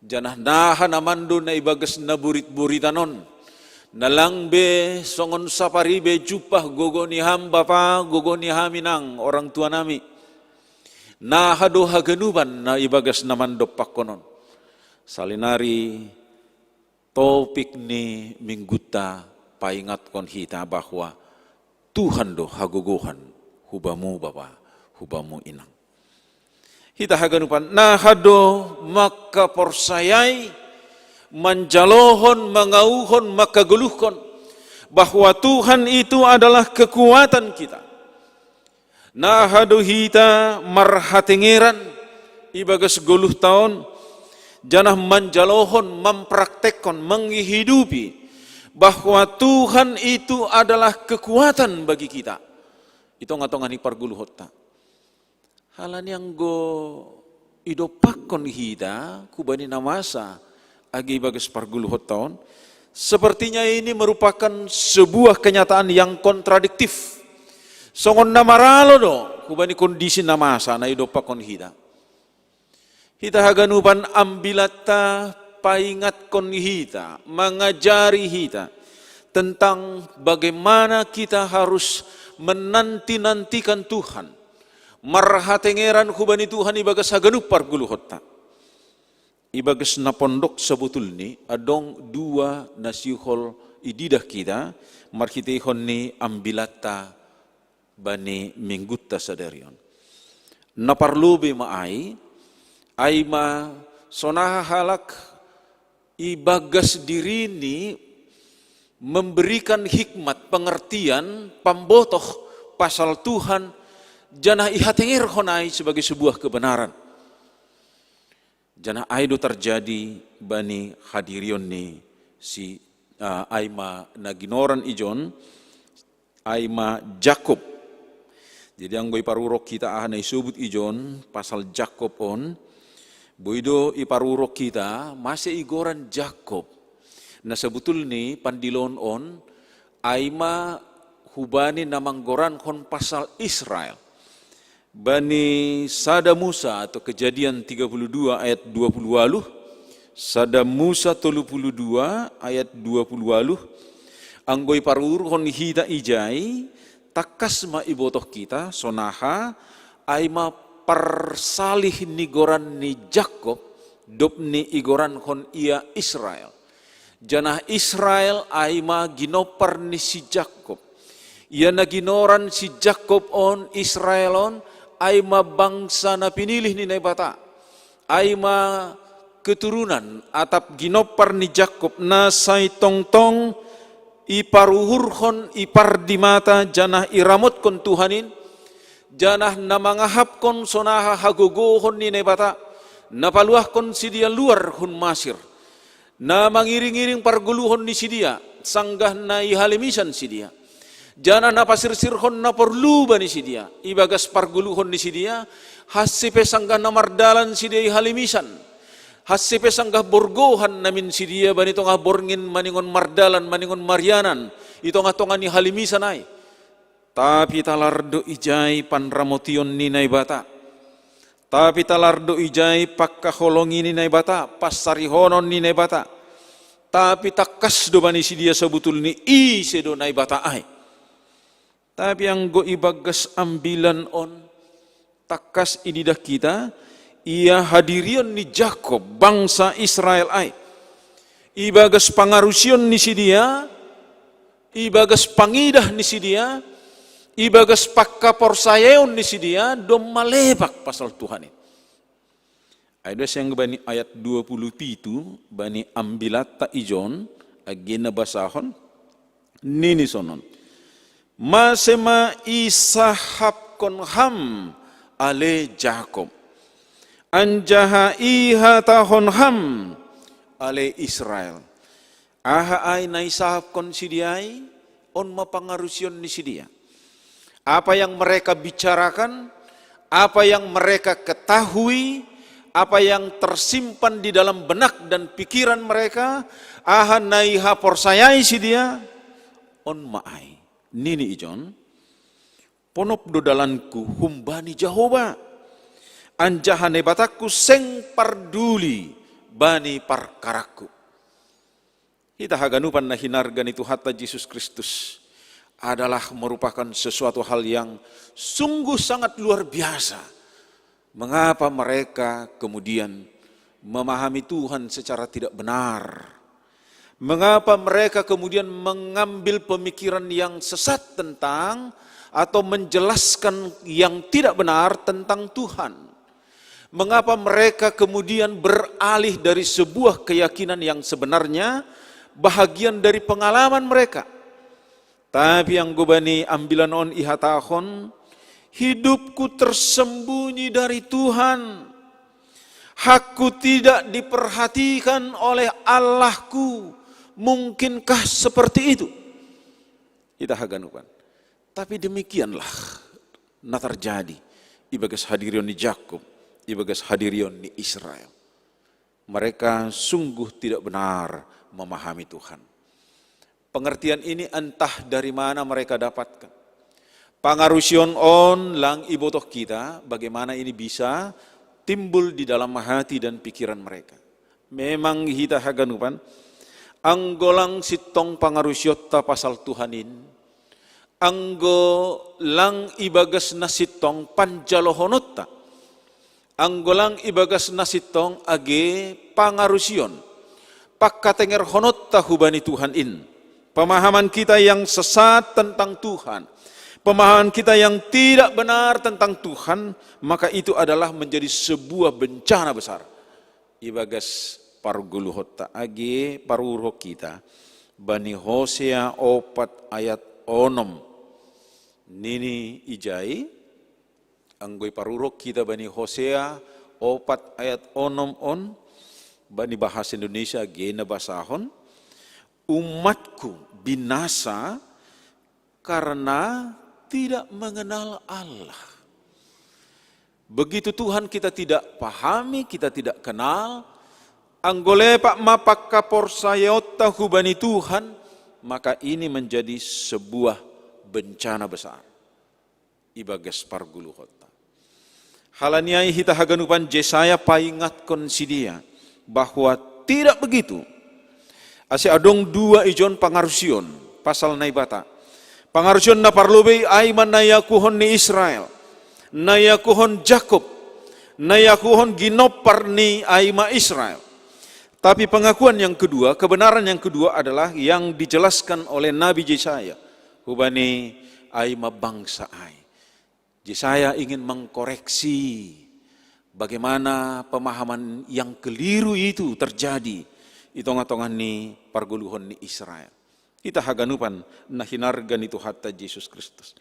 Janah naha na mando na ibagas na borit-boritan on. Na lang be songon saparibe jumpah gogo ni ham Bapa, gogo ni ham inang, orang tua nami. Naha do haganupan na ibagas na mandompakkon on. Salinari topik ni minggunta paingatkon hita bahwa Tuhan do hagogohan hubamu Bapa, hubamu inang. Hita haganupan naha do mangkaporsayai, manjalohon, mangauhon, mangkagoluhkon bahwa Tuhan itu adalah kekuatan kita. Naha do hita marhatengeran ibagas goluhta on, janah manjalohon, mampraktekkon, manghidupi bahwa Tuhan itu adalah kekuatan bagi kita. I tongah-tongah ni pargoluhonta. Halani anggo idompakkon hita hubani na masa age ibagas pargoluhonta on, sepertinya ini merupakan sebuah kenyataan yang kontradiktif. Songon na maralo do hubani kondisi na masa na idompakkon hita. Hita haganupan ambilatta paingatkon hita, mangajari hita tentang bagaimana kita harus menanti-nantikan Tuhan. Marhatengeran hubani Tuhan ibagas haganup pargoluhonta. Ibagas na pondok sebetulni adong dua na sihol ididah hita marhiteihon ni ambilatta bani minggunta sadari on. Na parlobei ma ai, ai ma sonaha halak ibagas dirini memberikan hikmat, pengertian, pambotoh pasal Tuhan, janah ihatengerhon ai sebagai sebuah kebenaran. Janah ai do tarjadi bani hadirion ni si uh, ai ma na ginoran ijon, ai ma Jakob. Jadi anggo iparurok hita aha na isobut ijon pasal Jakob on, boi do iparurok hita mase igoran Jakob. Na sebetulni pandilon on ai ma hubani na manggorankon pasal Israel. Bani sada Musa atau Kejadian tiga puluh dua ayat dua puluh waluh, sada Musa tolu puluh dua ayat dua puluh waluh, anggo iparuhurhon hita ijai, tangkas ma ibotoh kita sonaha ai ma parsalih ni goran ni Jakob, dob ni igorankon ia Israel. Janah Israel ai ma ginompar ni si Jakob. Ia na ginoran si Jakob on, Israel on, ai ma bangsa na pinilih ni Naibata. Ai ma keturunan atap ginompar ni Jakob na sai tongtong iparuhurhon, ipardimata janah iramotkon Tuhan in, janah na mangahapkon sonaha hagogohon ni Naibata, na paluahkon sidea luar hun Masir. Na mangiring-iring pargoluhon ni sidea, sanggah na ihalimisan sidea. Janah na pasirsirhon na porlu bani sidea, ibagas pargoluhon ni sidea, hansi pe sanggah na mardalan sidea ihalimisan. Hansi pe sanggah borgohan namin sidea bani tongah borngin maningon mardalan, maningon marianan, i tongah-tongah ni halimisan ai. Tapi talar do ijai panramotion ni Naibata. Tapi talar do ijai pangkaholongi ni Naibata, pansarihonon ni Naibata. Tapi tangkas do bani sidea sebetulni ise do Naibata ai. Tapi anggo ibagas ambilan on, tangkas ididah kita, ia hadirion ni Jakob, bangsa Israel ai. Ibagas pangarusion ni sidea, ibagas pangidah ni sidea, ibagas pangkaporsayaon ni sidea, domma lebak pasal Tuhan in. Ai do siang bani ayat dua puluh pitu, bani ambilatta ijon, agena basahon, nini sonon. Mase ma isahapkon ham ale Jakob. Anjaha ihatahon ham ale Israel. Aha ai na isahapkon sidea ai, on ma pangarusion ni sidea. Apa yang mereka bicarakan, apa yang mereka ketahui, apa yang tersimpan di dalam benak dan pikiran mereka, aha na iha porsayai sidia, on ma ai. Nini ijon, ponop do dalanku humbani Jahowa, anjaha Naibatakku seng parduli bani parkarakku. Hita haganupan na hinarga ni Tuhanta Jesus Kristus adalah merupakan sesuatu hal yang sungguh sangat luar biasa. Mengapa mereka kemudian memahami Tuhan secara tidak benar? Mengapa mereka kemudian mengambil pemikiran yang sesat tentang atau menjelaskan yang tidak benar tentang Tuhan? Mengapa mereka kemudian beralih dari sebuah keyakinan yang sebenarnya, bahagian dari pengalaman mereka? Tapi anggo bani ambilan on ihatahon, hidupku tersembunyi dari Tuhan. Hakku tidak diperhatikan oleh Allahku. Mungkinkah seperti itu? Hita haganupan. Tapi demikianlah na terjadi ibagas hadirion ni Jakub, ibagas hadirion ni Israel. Mereka sungguh tidak benar memahami Tuhan. Pengertian ini entah dari mana mereka dapatkan. Pangarusion on lang ibotoh kita, bagaimana ini bisa timbul di dalam hati dan pikiran mereka. Memang hita haganupan, anggo lang sintong pangarusionta pasal Tuhan in, anggo lang ibagas na sintong panjalohononta, anggo lang ibagas na sintong age pangarusion, pangkatengerhononta hubani Tuhan in, pemahaman kita yang sesat tentang Tuhan, pemahaman kita yang tidak benar tentang Tuhan, maka itu adalah menjadi sebuah bencana besar. Ibagas pargoluhonta age paruhur hita bani Hosea opat ayat onom. Nini ijai, anggo iparuhur hita bani Hosea opat ayat onom on, bani bahasa Indonesia age na basahon, umatku binasa karena tidak mengenal Allah. Begitu Tuhan kita tidak pahami, kita tidak kenal, anggo lepak ma pangkaporsayaonta hubani Tuhan, maka ini menjadi sebuah bencana besar. Ibagas pargoluhonta. Halani ai hita haganupan Jesaya paingatkon sidia bahwa tidak begitu. Ase adong dua ijon pangarusion pasal Naibata. Pangarusion na parlobei ai ma na iakuhon ni Israel, na iakuhon Jakub, na iakuhon ginompar ni ai ma Israel. Tapi pengakuan yang kedua, kebenaran yang kedua adalah yang dijelaskan oleh Nabi Jesaya. Hubani ai ma bangsa ai. Jesaya ingin mengkoreksi bagaimana pemahaman yang keliru itu terjadi di tengah-tengah ni pargoluhon ni Israel. Hita haganupan na hinarga ni Tuhanta Jesus Kristus.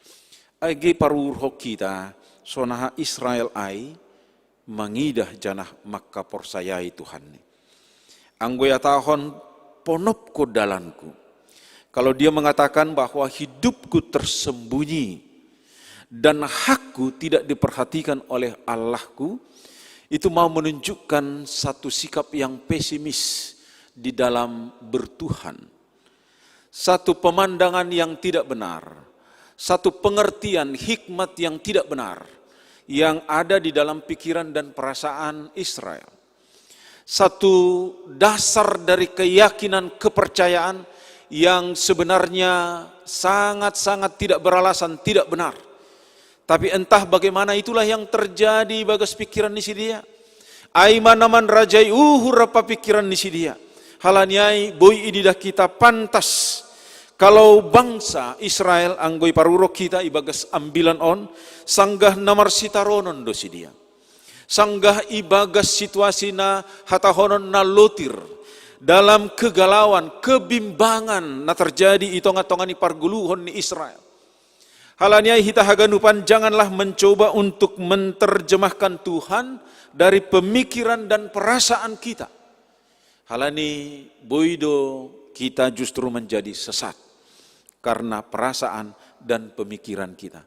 Age paruhur hita, sonaha Israel ai mangidah janah mangkaporsayai Tuhan ni. Anggo ihatahon ponopko dalanku. Kalau dia mengatakan bahwa hidupku tersembunyi dan hakku tidak diperhatikan oleh Allahku, itu mau menunjukkan satu sikap yang pesimis di dalam bertuhan. Satu pemandangan yang tidak benar, satu pengertian hikmat yang tidak benar yang ada di dalam pikiran dan perasaan Israel. Satu dasar dari keyakinan kepercayaan yang sebenarnya sangat-sangat tidak beralasan, tidak benar. Tapi entah bagaimana itulah yang terjadi ibagas pikiran ni sidia. Ai ma na manrajai uhur rap pikiran ni sidia. Halani ai boi ididah hita pantas kalau bangsa Israel anggo iparuhur hita ibagas ambilan on, sanggah na marsitaronon do sidia. Sanggah ibagas situasi na hatahonon na lotir, dalam kegalauan, kebimbangan na terjadi di tengah-tengah ni pargoluhon ni Israel. Halani ai hita haganupan janganlah mencoba untuk menerjemahkan Tuhan dari pemikiran dan perasaan kita. Halani boi do kita justru menjadi sesat karena perasaan dan pemikiran kita.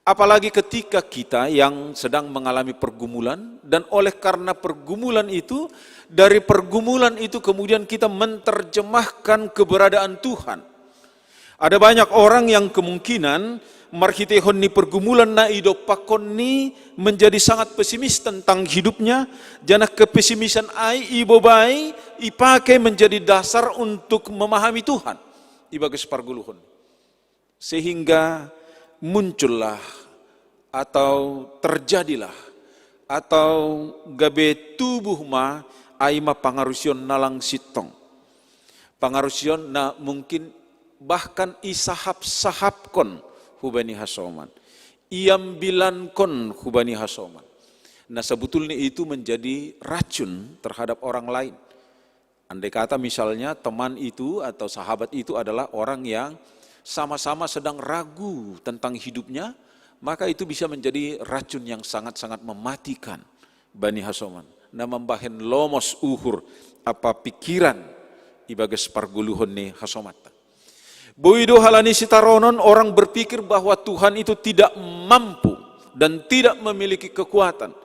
Apalagi ketika kita yang sedang mengalami pergumulan, dan oleh karena pergumulan itu, dari pergumulan itu kemudian kita menerjemahkan keberadaan Tuhan. Ada banyak orang yang kemungkinan marhitehon ni pergumulan na idop-, pakon ni menjadi sangat pesimis tentang hidupnya, janah kepesimisan ai ibobai, ipake menjadi dasar untuk memahami Tuhan ibagas pargoluhon. Sehingga muncullah atau terjadilah atau gabe tubuh ma ai ma pangarusion na lang sintong. Pangarusion na mungkin bahkan isahap-sahapkon hubani hasoman, iambilankon hubani hasoman. Nah, sebetulnya itu menjadi racun terhadap orang lain. Andai kata misalnya teman itu atau sahabat itu adalah orang yang sama-sama sedang ragu tentang hidupnya, maka itu bisa menjadi racun yang sangat-sangat mematikan bani hasoman. Nah, mambahen lomos uhur apa pikiran ibagas pargoluhon ni hasomanta. Boi do halani sitaronon orang berpikir bahwa Tuhan itu tidak mampu dan tidak memiliki kekuatan.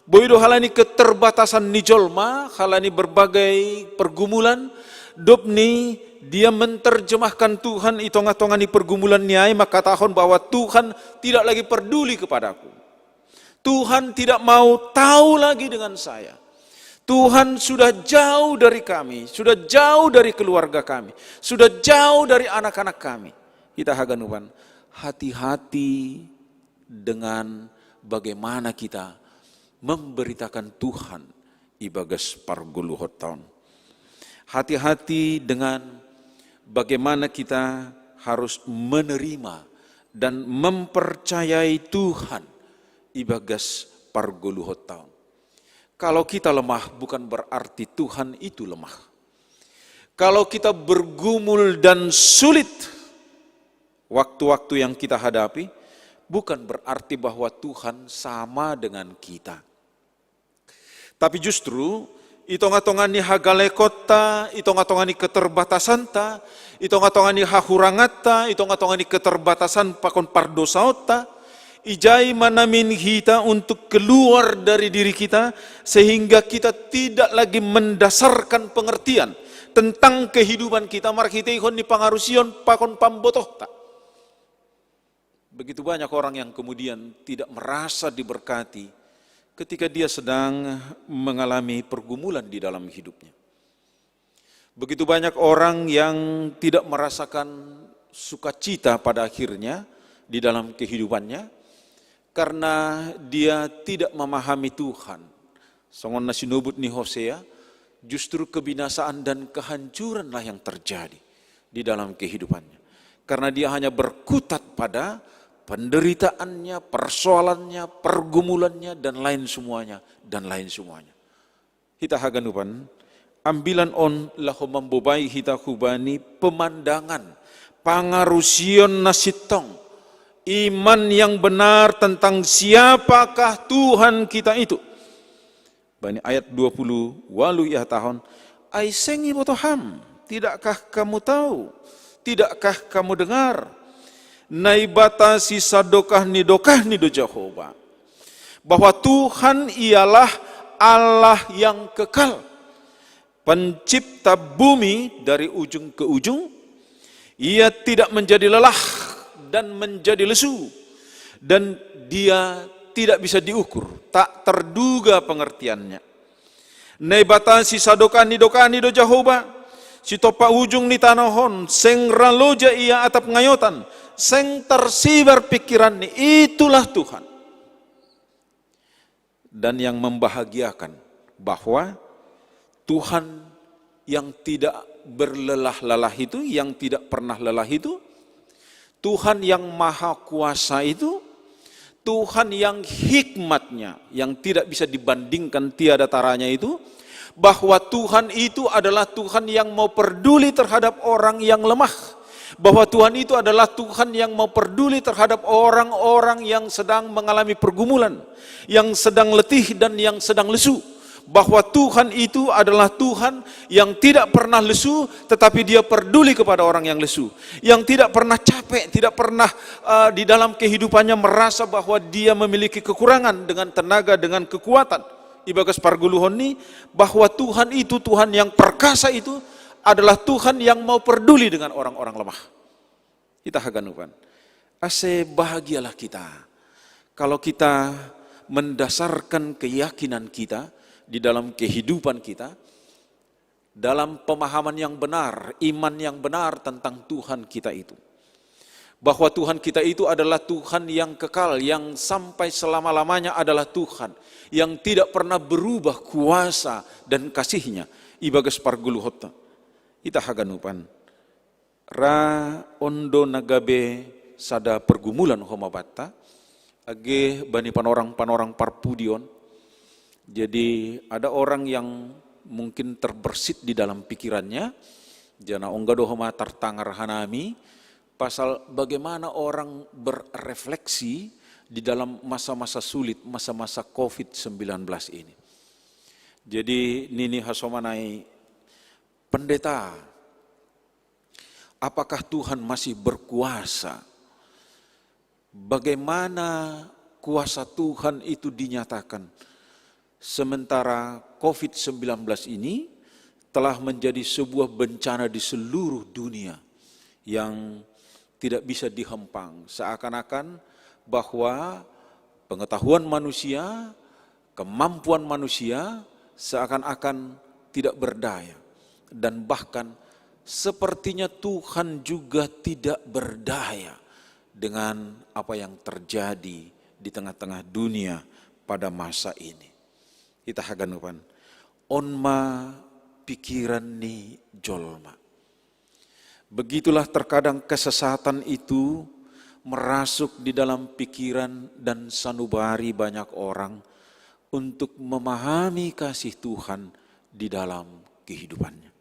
Boi do halani keterbatasan ni jolma, halani berbagai pergumulan, dob ni dia menerjemahkan Tuhan i tongah-tongah ni pergumulan ni ai, mangkatahon bahwa Tuhan tidak lagi peduli kepadaku. Tuhan tidak mau tahu lagi dengan saya. Tuhan sudah jauh dari kami, sudah jauh dari keluarga kami, sudah jauh dari anak-anak kami. Ita haganupan, hati-hati dengan bagaimana kita memberitakan Tuhan ibagas pargoluhonta on. Hati-hati dengan bagaimana kita harus menerima dan mempercayai Tuhan ibagas pargoluhonta on. Kalau kita lemah, bukan berarti Tuhan itu lemah. Kalau kita bergumul dan sulit waktu-waktu yang kita hadapi, bukan berarti bahwa Tuhan sama dengan kita. Tapi justru, i tongah-tongah ni hagalekonta, i tongah-tongah ni keterbatasanta, i tongah-tongah ni hahuranganta, i tongah-tongah ni keterbatasan pakon pardosaonta, ijai ma na min hita untuk keluar dari diri kita, sehingga kita tidak lagi mendasarkan pengertian tentang kehidupan kita marhiteihon ni pangarusion pakon pambotohta. Begitu banyak orang yang kemudian tidak merasa diberkati ketika dia sedang mengalami pergumulan di dalam hidupnya. Begitu banyak orang yang tidak merasakan sukacita pada akhirnya di dalam kehidupannya karena dia tidak memahami Tuhan. Songon na sinubut ni Hosea, justru kebinasaan dan kehancuranlah yang terjadi di dalam kehidupannya. Karena dia hanya berkutat pada penderitaannya, persoalannya, pergumulannya, dan lain semuanya, dan lain semuanya. Hita haganupan, ambilan on laho mambobai hita hubani pemandangan, pangarusion na sintong, iman yang benar tentang siapakah Tuhan kita itu. Bani ayat dua puluh walu ihatahon, ai seng iboto ham, tidakkah kamu tahu, tidakkah kamu dengar? Naibata sisadokah ni dokah ni do Jahowa, bahwa Tuhan ialah Allah yang kekal, pencipta bumi dari ujung ke ujung. Ia tidak menjadi lelah dan menjadi lesu, dan dia tidak bisa diukur, tak terduga pengertiannya. Naibata sisadokah ni dokah ni do Jahowa, sitompa ujung ni tanoh on, seng ra loja ia atap ngayotan, seng tersibar pikiranni, itulah Tuhan. Dan yang membahagiakan bahwa Tuhan yang tidak berlelah-lelah itu, yang tidak pernah lelah itu, Tuhan yang maha kuasa itu, Tuhan yang hikmatnya yang tidak bisa dibandingkan, tiada taranya itu, bahwa Tuhan itu adalah Tuhan yang mau peduli terhadap orang yang lemah, bahwa Tuhan itu adalah Tuhan yang mau peduli terhadap orang-orang yang sedang mengalami pergumulan, yang sedang letih dan yang sedang lesu, bahwa Tuhan itu adalah Tuhan yang tidak pernah lesu, tetapi Dia peduli kepada orang yang lesu, yang tidak pernah capek, tidak pernah uh, di dalam kehidupannya merasa bahwa dia memiliki kekurangan dengan tenaga, dengan kekuatan. Ibagas parguluhon ni, bahwa Tuhan itu, Tuhan yang perkasa itu adalah Tuhan yang mau peduli dengan orang-orang lemah. Kita haganupan. Ase bahagialah kita kalau kita mendasarkan keyakinan kita di dalam kehidupan kita, dalam pemahaman yang benar, iman yang benar tentang Tuhan kita itu. Bahwa Tuhan kita itu adalah Tuhan yang kekal, yang sampai selama-lamanya adalah Tuhan, yang tidak pernah berubah kuasa dan kasihnya. Ibagas parguluhon ta. Kita haganupan. Ra ondo na gabe sada pergumulan homa banta, age bani panorang-panorang parpudion. Jadi ada orang yang mungkin terbersit di dalam pikirannya, jana ongga do homa tartangar hanami, pasal bagaimana orang berefleksi di dalam masa-masa sulit, masa-masa covid sembilan belas ini. Jadi nini hasomanai pendeta, apakah Tuhan masih berkuasa? Bagaimana kuasa Tuhan itu dinyatakan? Sementara covid sembilan belas ini telah menjadi sebuah bencana di seluruh dunia yang tidak bisa dihempang. Seakan-akan bahwa pengetahuan manusia, kemampuan manusia seakan-akan tidak berdaya. Dan bahkan sepertinya Tuhan juga tidak berdaya dengan apa yang terjadi di tengah-tengah dunia pada masa ini. Kita haganupan. On ma pikiran ni jolma. Begitulah terkadang kesesatan itu merasuk di dalam pikiran dan sanubari banyak orang untuk memahami kasih Tuhan di dalam kehidupannya.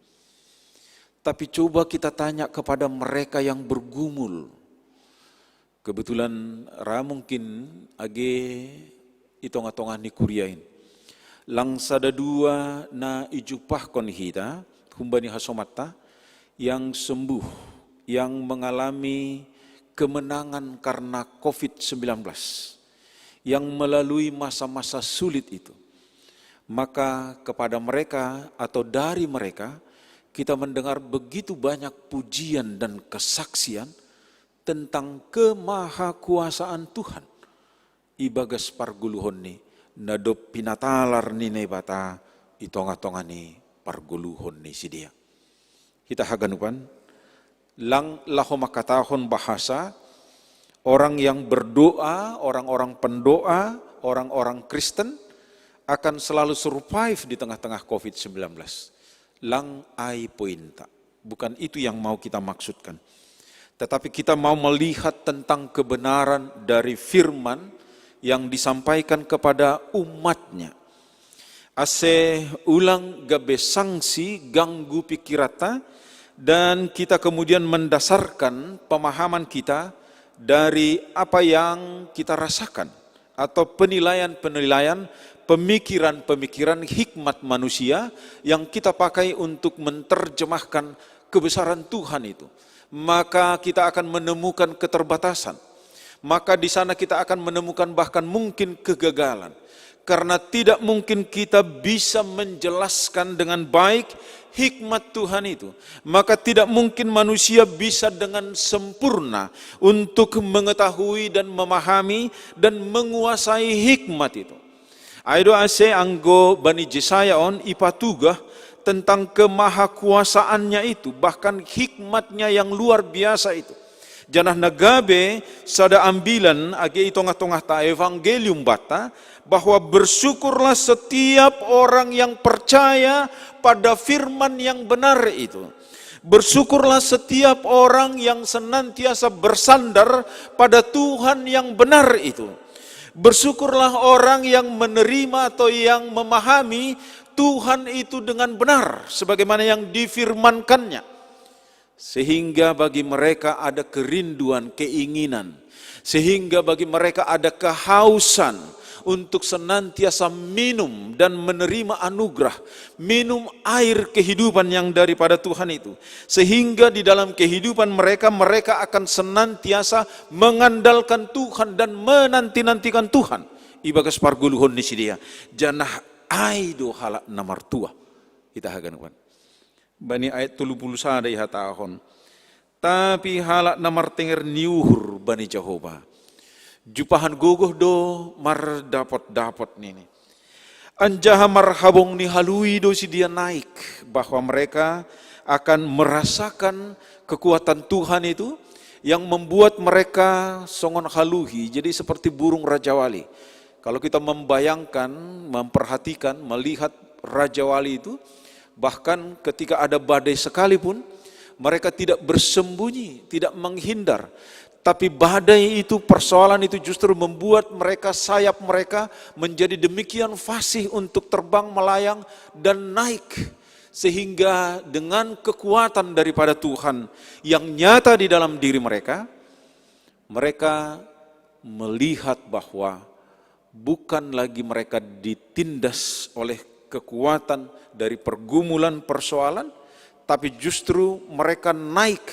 Tapi coba kita tanya kepada mereka yang bergumul. Kebetulan ra mungkin age i tonga-tonga ni kuriain. Lang sada dua na ijupahkon hita, humbani hasomatta, yang sembuh, yang mengalami kemenangan karena covid sembilan belas, yang melalui masa-masa sulit itu. Maka kepada mereka atau dari mereka, kita mendengar begitu banyak pujian dan kesaksian tentang kemahakuasaan Tuhan. Ibagas parguluhon ni, na dob pinatalar ni Naibata i tonga-tonga ni parguluhon ni sidea. Kita haganupan, lang laho mangkatahon bahasa, orang yang berdoa, orang-orang pendoa, orang-orang Kristen akan selalu survive di tengah-tengah covid sembilan belas. Lang ai pointa. Bukan itu yang mau kita maksudkan. Tetapi kita mau melihat tentang kebenaran dari firman yang disampaikan kepada umatnya. Ase ulang gabe sangsi ganggu pikiranta, dan kita kemudian mendasarkan pemahaman kita dari apa yang kita rasakan atau penilaian-penilaian, pemikiran-pemikiran hikmat manusia yang kita pakai untuk menerjemahkan kebesaran Tuhan itu. Maka kita akan menemukan keterbatasan. Maka di sana kita akan menemukan bahkan mungkin kegagalan. Karena tidak mungkin kita bisa menjelaskan dengan baik hikmat Tuhan itu. Maka tidak mungkin manusia bisa dengan sempurna untuk mengetahui dan memahami dan menguasai hikmat itu. Ai do ase anggo bani Jesaya on ipatugah tentang kemahakuasaannya itu, bahkan hikmatnya yang luar biasa itu. Janah na gabe sada ambilan age i tongah-tongah ta Evangelium banta, bahwa bersyukurlah setiap orang yang percaya pada firman yang benar itu. Bersyukurlah setiap orang yang senantiasa bersandar pada Tuhan yang benar itu. Bersyukurlah orang yang menerima atau yang memahami Tuhan itu dengan benar, sebagaimana yang difirmankannya. Sehingga bagi mereka ada kerinduan, keinginan. Sehingga bagi mereka ada kehausan untuk senantiasa minum dan menerima anugerah, minum air kehidupan yang daripada Tuhan itu. Sehingga di dalam kehidupan mereka, mereka akan senantiasa mengandalkan Tuhan dan menanti-nantikan Tuhan. Ibagas parguluhon ni sidea, janah ai do halak na martuah. Kita hagan, Tuhan. Bani ayat tolu puluh sada ihatahon, tapi halak na martenger ni uhur bani Jahowa, jumpahan gogoh do mardapot-dapot nini. Anjaha marhabong ni haluy do sidea naik, bahwa mereka akan merasakan kekuatan Tuhan itu yang membuat mereka songon haluhi, jadi seperti burung rajawali. Kalau kita membayangkan, memperhatikan, melihat rajawali itu, bahkan ketika ada badai sekalipun, mereka tidak bersembunyi, tidak menghindar. Tapi badai itu, persoalan itu justru membuat mereka, sayap mereka menjadi demikian fasih untuk terbang, melayang, dan naik. Sehingga dengan kekuatan daripada Tuhan yang nyata di dalam diri mereka, mereka melihat bahwa bukan lagi mereka ditindas oleh kekuatan dari pergumulan persoalan, tapi justru mereka naik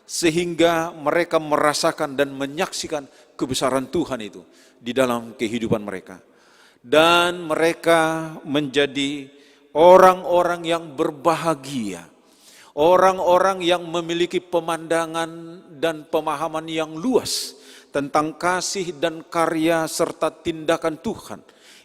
sehingga mereka merasakan dan menyaksikan kebesaran Tuhan itu di dalam kehidupan mereka. Dan mereka menjadi orang-orang yang berbahagia, orang-orang yang memiliki pemandangan dan pemahaman yang luas tentang kasih dan karya serta tindakan Tuhan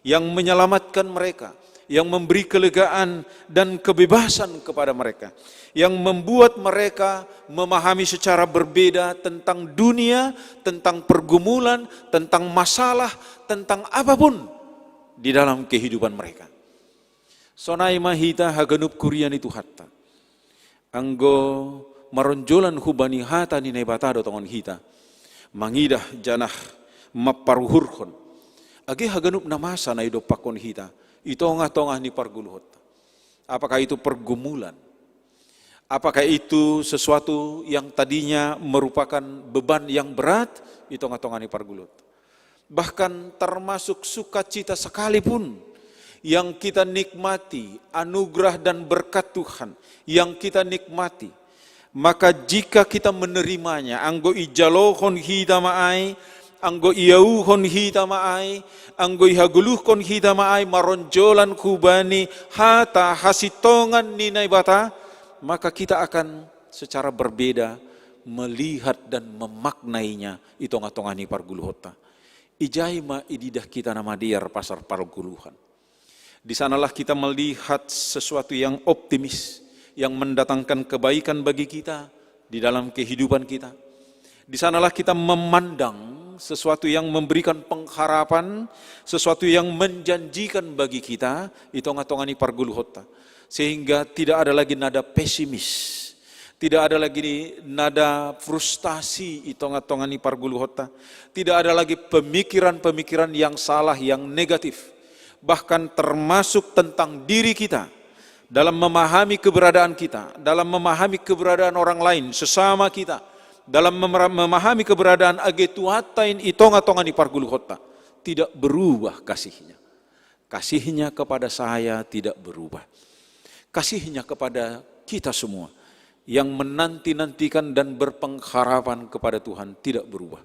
yang menyelamatkan mereka, yang memberi kelegaan dan kebebasan kepada mereka, yang membuat mereka memahami secara berbeda tentang dunia, tentang pergumulan, tentang masalah, tentang apapun di dalam kehidupan mereka. Sonai ma hita haganup kuria ni Tuhanta. Anggo maronjolan hubani hata ni Naibata do tongon hita, mangidah janah mamparuhurhon. Age haganup na masa na idompakkon hita i tongah-tongah ni parguluhonta. Apakah itu pergumulan? Apakah itu sesuatu yang tadinya merupakan beban yang berat i tongah-tongah ni parguluhonta? Bahkan termasuk sukacita sekalipun yang kita nikmati, anugerah dan berkat Tuhan yang kita nikmati, maka jika kita menerimanya, anggo ijalohon hita ma ai, anggo iauhon hita ma ai, anggo ihagoluhkon hita ma ai maronjolan hubani hata hasintongan ni Naibata, maka kita akan secara berbeda melihat dan memaknainya i tongah-tongah ni parguluhonta. Ijai ma ididah hita na madear pasal parguluhan. Di sanalah kita melihat sesuatu yang optimis, yang mendatangkan kebaikan bagi kita di dalam kehidupan kita. Di sanalah kita memandang sesuatu yang memberikan pengharapan, sesuatu yang menjanjikan bagi kita i tongah-tongah ni parguluhonta. Sehingga tidak ada lagi nada pesimis, tidak ada lagi nada frustasi i tongah-tongah ni parguluhonta. Tidak ada lagi pemikiran-pemikiran yang salah, yang negatif, bahkan termasuk tentang diri kita, dalam memahami keberadaan kita, dalam memahami keberadaan orang lain, sesama kita, dalam memera-, memahami keberadaan age Tuhanta i tongah-tongah ni parguluhonta. Tidak berubah kasihnya. Kasihnya kepada saya tidak berubah. Kasihnya kepada kita semua yang menanti-nantikan dan berpengharapan kepada Tuhan tidak berubah.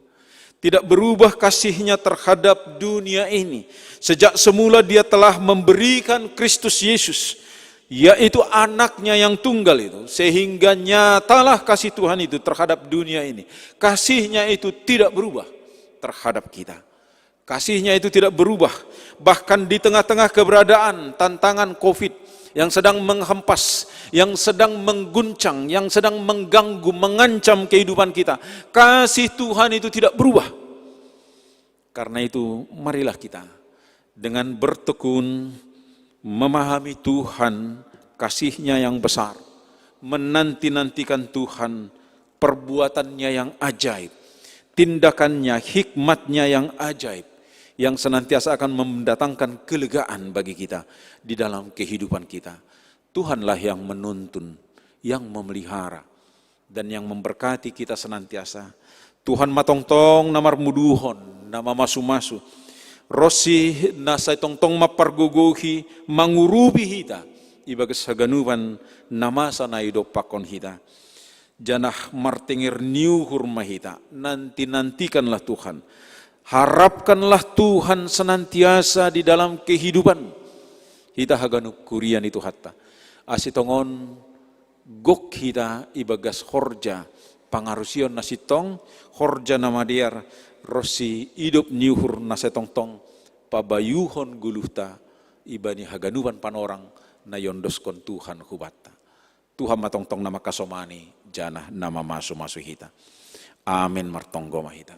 Tidak berubah kasihnya terhadap dunia ini. Sejak semula Dia telah memberikan Kristus Yesus, yaitu anaknya yang tunggal itu, sehingga nyatalah kasih Tuhan itu terhadap dunia ini. Kasihnya itu tidak berubah terhadap kita. Kasihnya itu tidak berubah. Bahkan di tengah-tengah keberadaan tantangan covid yang sedang menghempas, yang sedang mengguncang, yang sedang mengganggu, mengancam kehidupan kita, kasih Tuhan itu tidak berubah. Karena itu, marilah kita dengan bertekun memahami Tuhan, kasihnya yang besar, menanti-nantikan Tuhan, perbuatannya yang ajaib, tindakannya, hikmatnya yang ajaib, yang senantiasa akan mendatangkan kelegaan bagi kita di dalam kehidupan kita. Tuhanlah yang menuntun, yang memelihara, dan yang memberkati kita senantiasa. Tuhan ma tongtong na marmuduhon, na mamasu-masu. Ronsi na sai tongtong mampargogohi, mangurupi hita ibagas haganupan na masa na idompakkon hita. Janah martenger ni uhur ma hita, nanti-nantikanlah Tuhan. Harapkanlah Tuhan senantiasa di dalam kehidupan hita haganup kuria ni Tuhanta. Ase tongon gok hita ibagas horja pangarusion na sintong, horja na madear, ronsi idop ni uhur na sai tongtong pabayuhon goluhta ibani haganupan panorang na iondoskon Tuhan hubanta. Tuhan ma tongtong na mangkasomani, janah na mamasu-masu hita. Amen. Martonggo ma hita.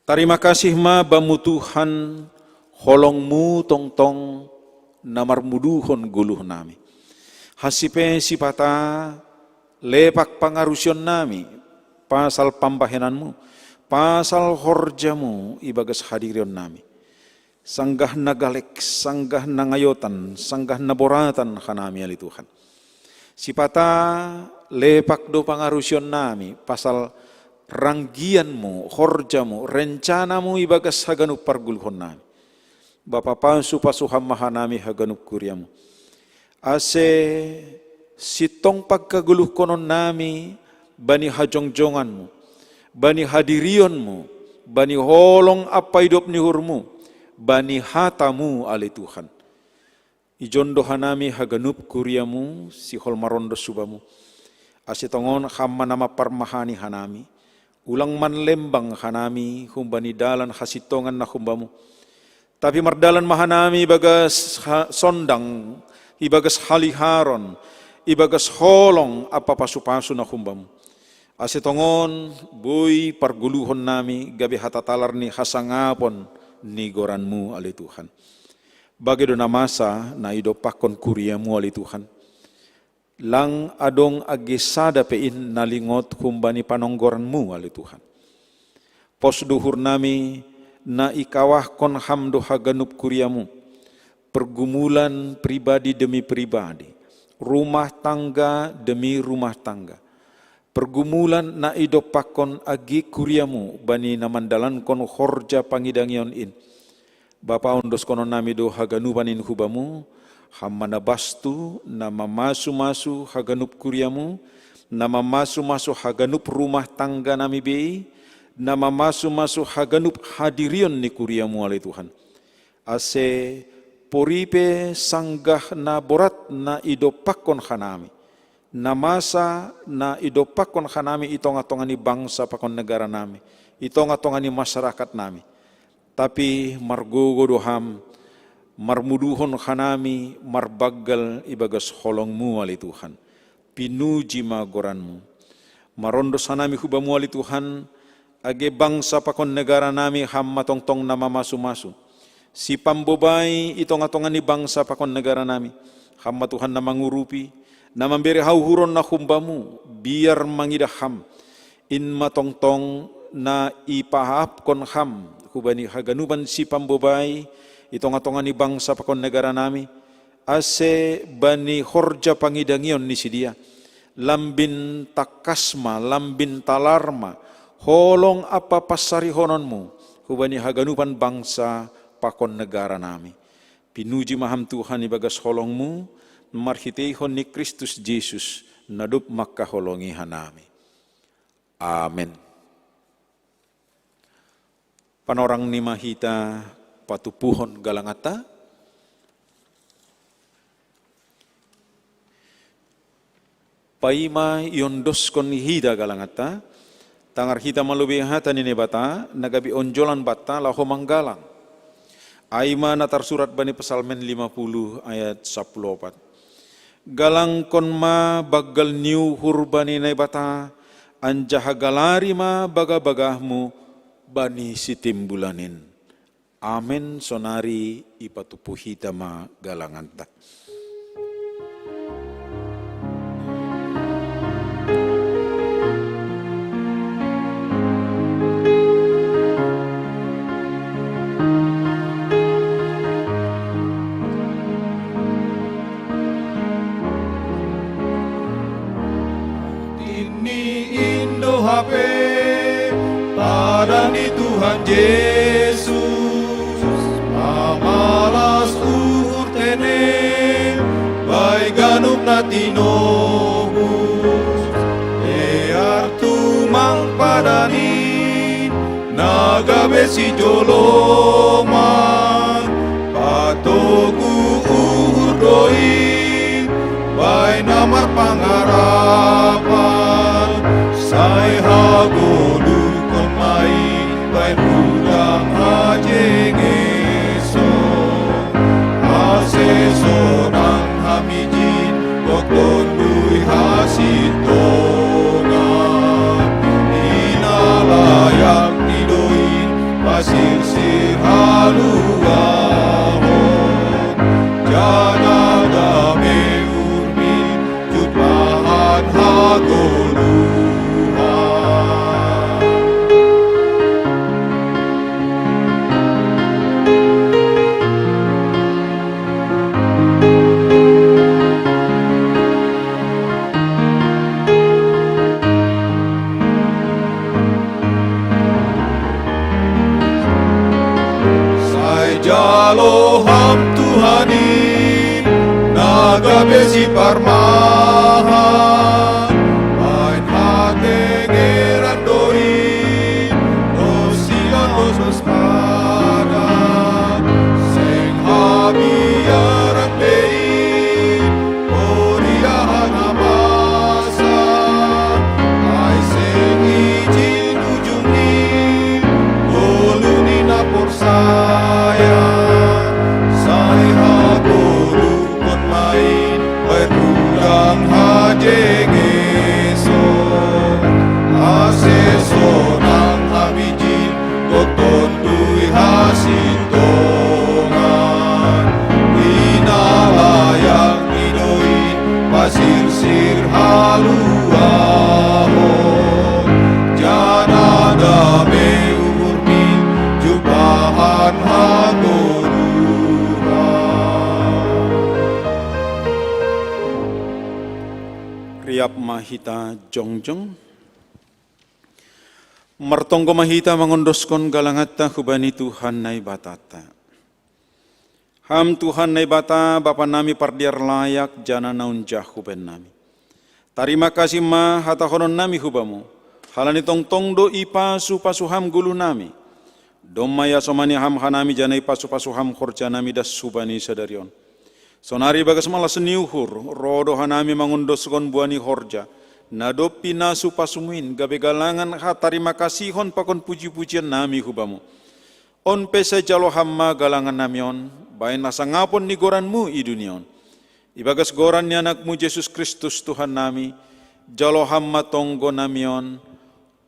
Tarima kasih ma Bamu Tuhan, holong-Mu tongtong na marmuduhon goluh nami. Hansi pe sipata lepak pangarusion nami pasal pambahenan-Mu, pasal horja-Mu ibagas hadirion nami. Sanggah na galek, sanggah na ngayotan, sanggah na boratan hanami ale Tuhan. Sipata lepak do pangarusion nami pasal ranggian-Mu, horja-Mu, rencana-Mu ibagas haganup pargoluhon nami. Bapa, pasu-pasu Ham ma hanami haganup kuria-Mu. Ase sintong pangkagoluhkonon nami bani hajongjongan-Mu, bani hadirion-Mu, bani holong ampa idop ni uhur-Mu, bani hata-Mu ale Tuhan. Ijon do hanami haganup kuria-Mu, sihol marondos hu Bamu. Ase tongon Ham ma na mamparmahani hanami, ulang manlembang hanami humbani dalan hasintongan na humbamu. Tapi mardalan ma hanami ibagas ha-, sondang, ibagas haliharon, ibagas holong ampa pasu-pasu na humbamu. Ase tongon boi pargoluhon nami gabe hatatalar ni hasangapon ni goranmu ale Tuhan. Bage do na masa na idompakkon kuriamu ale Tuhan. Lang adong age sada pe in na lingot humbani panonggoranmu ale Tuhan. Pos do uhurnami na ikawahkon Ham do haganup kuriamu, pergumulan pribadi demi pribadi, rumah tangga demi rumah tangga, pergumulan na idompakkon age kuriamu bani na mandalankon horja pangidangion in. Bapa, ondoskonon nami do haganupan in hu Bamu, Ham ma na bastu, na mamasu-masu haganup kuriamu, na mamasu-masu haganup rumah tangga nami bei, na mamasu-masu haganup hadirion ni kuriamu ale Tuhan. Ase pori pe sanggah na borat na idompakkon hanami, na masa na idompakkon hanami i tongah-tongah ni bangsa pakon negara nami, i tongah-tongah ni masyarakat nami. Tapi margogo do Ham, marmuduhon hanami marbanggal ibagas holongmu ale Tuhan. Pinuji ma goranmu. Marondos hanami hu Bamu ale Tuhan, age bangsa pakon negara nami Ham ma tongtong na mamasu-masu. Sipambobai i tongah-tongah ni bangsa pakon negara nami, Ham ma Tuhan na mangurupi, na mambere hauhuron na humbamu, biar mangidah Ham. In ma tongtong na ipahaapkon Ham hubani haganupan sipambobai i tongah-tongah ni bangsa pakon negara nami, ase bani horja pangidangion ni sidea, lambin tangkas ma, lambin talar ma holong ampa pansarihononmu hubani haganupan bangsa pakon negara nami. Pinuji ma Ham Tuhan ibagas holongmu, marhiteihon ni Kristus Jesus, na dob mangkaholongi hanami. Amen. Panorang ni ma hita patumpuhon galanganta. Paima iondoskon hita galanganta, tangar hita ma lobei hata ni Naibata, na gabe onjolan banta laho manggalang. Ai ma na tarsurat bani Psalmen lima puluh ayat sapuluh opat. Galangkon ma banggal ni uhur bani Naibata, anjaha galari ma bagabagahmu bani sitimbulan in. Amen. Sonari ipatumpu hita ma galanganta. Dini indo Jesus, mamalas uhur tene, bai ganup na tinobus, ear tumang padanin, na gabe sijoloman, patogu uhur do i, bai na marpangarapan, sai hagoluhon ma i, bai rudang hajengeson. Ase sonang hami jin, gok Tonduy Hasintongan, i na layak ni do in pasirsir haluahon, janah dame uhurmi jumpahan hagoluhan. Sai jalo Ham Tuhan i, na gabe siparmahan, bahen hatengeran do i, dob sian lospos padan, seng habiaran be i, huriahan na masa, ai seng ijin ujung ni ngolu ni na porsaya, sai hagoluhon ma i, bai rudang hajengeson. Ase sonang hami jin, gok Tonduy Hasintongan, i na layak ni do in pasirsir haluahon, janah dame uhurmi jumpahan hagoluhan. Riap ma hita jongjong. Martonggo ma hita mangondoskon galanganta hubani Tuhan Naibatanta. Ham Tuhan Naibata, Bapa nami pardear layak, janah na unjah hubahen nami. Tarima kasih ma hatahonon nami hu Bamu, halani tongtong do ipasu-pasu Ham goluh nami. Domma iasomani Ham hanami janah ipasu-pasu Ham horja nami das hubani sadari on. Sonari bagas malas ni uhur, roh do hanami mangondoskon buah ni horja, na dob pinasu-pasuMu in, gabe galangan hatarima kasihon pakon puji-pujian nami hu Bamu. On pe sai jalo Ham ma galangan nami on, bahen hasangapon ni goranMu i dunia on. Ibagas goran ni AnakMu Jesus Kristus Tuhan nami, jalo Ham ma tonggo nami on.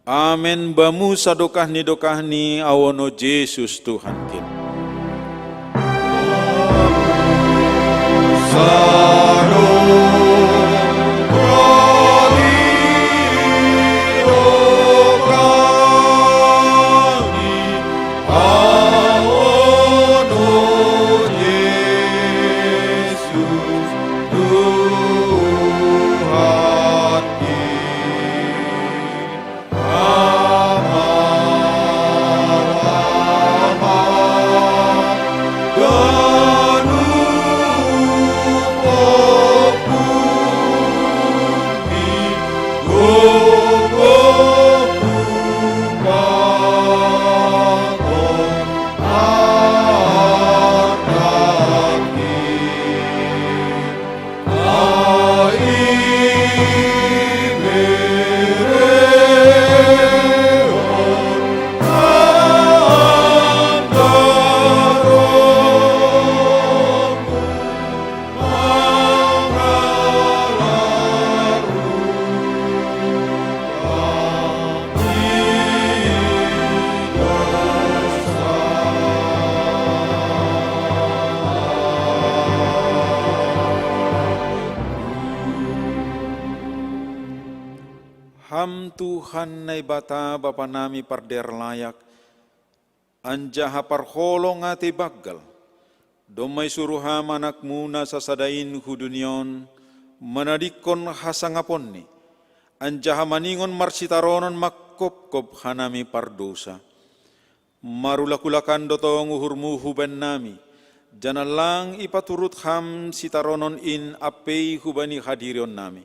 Amen. Bamu sadokah ni dokahni, ahu on Jesus Tuhankin. Ham Tuhan Naibata, Bapa nami pardear layak, anjaha parholong atei banggal, domma isuruh Ham AnakMu na sasada in hu dunia on, manadingkon hasangaponni, anjaha maningon marsitaronon mangkopkop hanami pardousa. Marulak-ulakan do tong uhurmu hubannami, janah lang ipaturut ham sitaronon in ampei hubani hadirionnami.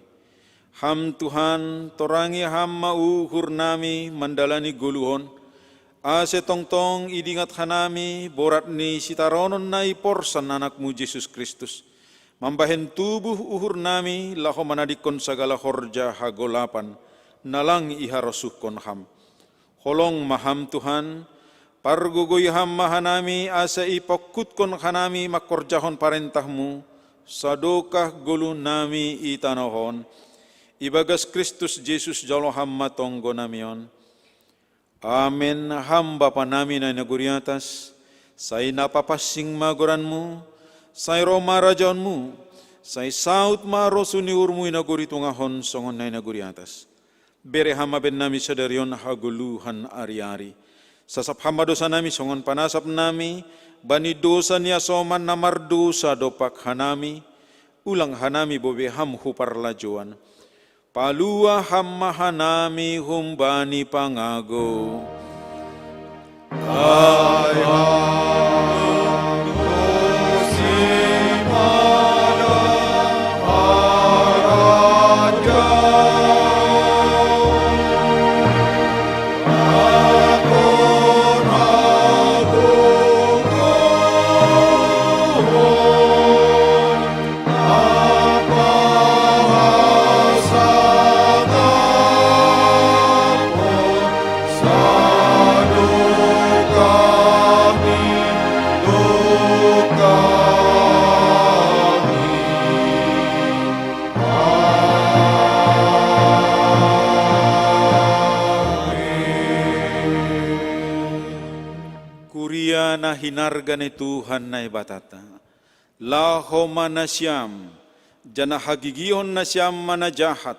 Ham Tuhan, torangi ham ma uhurnami mandalani goluhon, ase tongtong idingat hanami borat ni sitaronon na iporsan anakmu Jesus Kristus, mambahen tubuh uhurnami laho manadingkon sagala horja hagolapan, na lang iharosuhkon ham. Holong ma ham Tuhan, pargogoi ham ma hanami asa ipongkutkon hanami mangkorjahon parentahmu, sadokah goluhnami i tanoh on, ibagas Kristus Jesus jalo ham ma tonggonami on. Amen. Ham Bapanami na i nagori atas, sai na papansing ma goranmu, sai roh ma harajaonmu, sai saut ma rosu ni uhurmu i nagori tongah on songon na i nagori atas. Bere ham ma bennami sadari on hagoluhan ari-ari. Sasap ham ma dosanami songon panasapnami bani dosa ni hasoman na mardosa dompak hanami, ulang hanami bobe ham hu parlajouan. Palua ham ma hanami humbani pangagou. Ai Kuria na hinarga ni Tuhan Naibatanta, laho ma nasiam, janah hagigihon nasiam ma na jahat,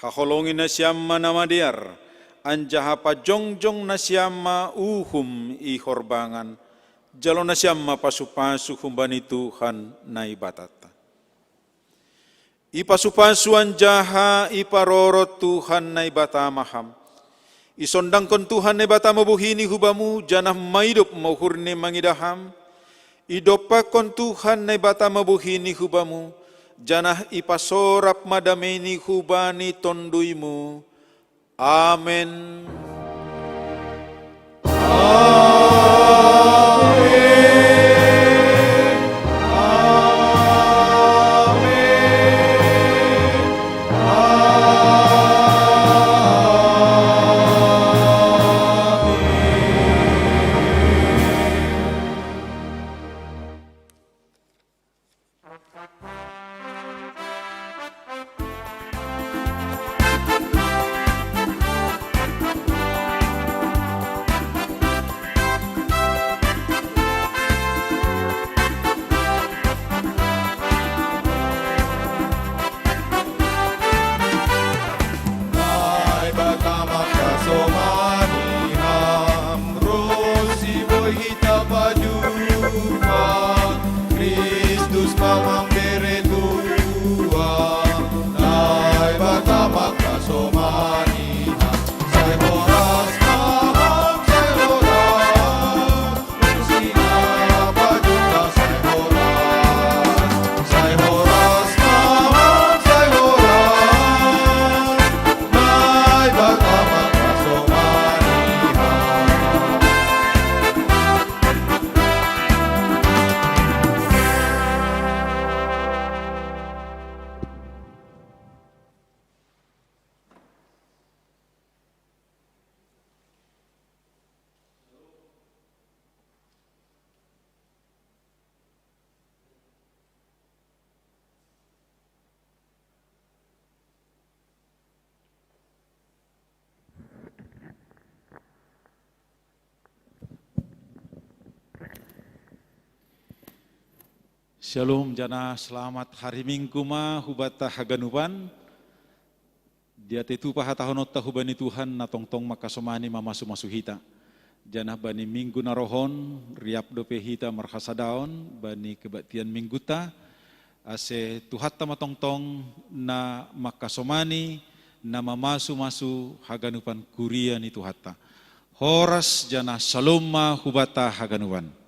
haholongi nasiam ma na madear, anjaha pajongjong nasiam ma uhum i horbangan, jalo nasiam ma pasu-pasu humbani Tuhan Naibatanta. Ipasu-pasu anjaha iparorot Tuhan Naibata ma ham. Isondangkon Tuhan Naibata ma bohini hu bamu, janah maidop ma uhurni mangidah ham. Idompakkon Tuhan Naibata ma bohini hu bamu, janah ipasorap ma dameini hubani tonduimu. Amen. Naibata mangkasomani ham, ro siboi hita pajumpa, Kristus ma mambere tua, Naibata mangkasomani ham, sai horas ma ham, sai horas. Shalom, janah selamat hari Minggu ma hubanta haganupan. Diatei tupa hatahononta hubani Tuhan na tongtong mangkasomani mamasu-masu hita. Janah bani minggu na roh on, riap dope hita marhasadaon bani kebaktian minggunta, ase Tuhanta ma tongtong na mangkasomani, na mamasu-masu haganupan kuria ni Tuhanta. Horas janah salom ma hubanta haganupan.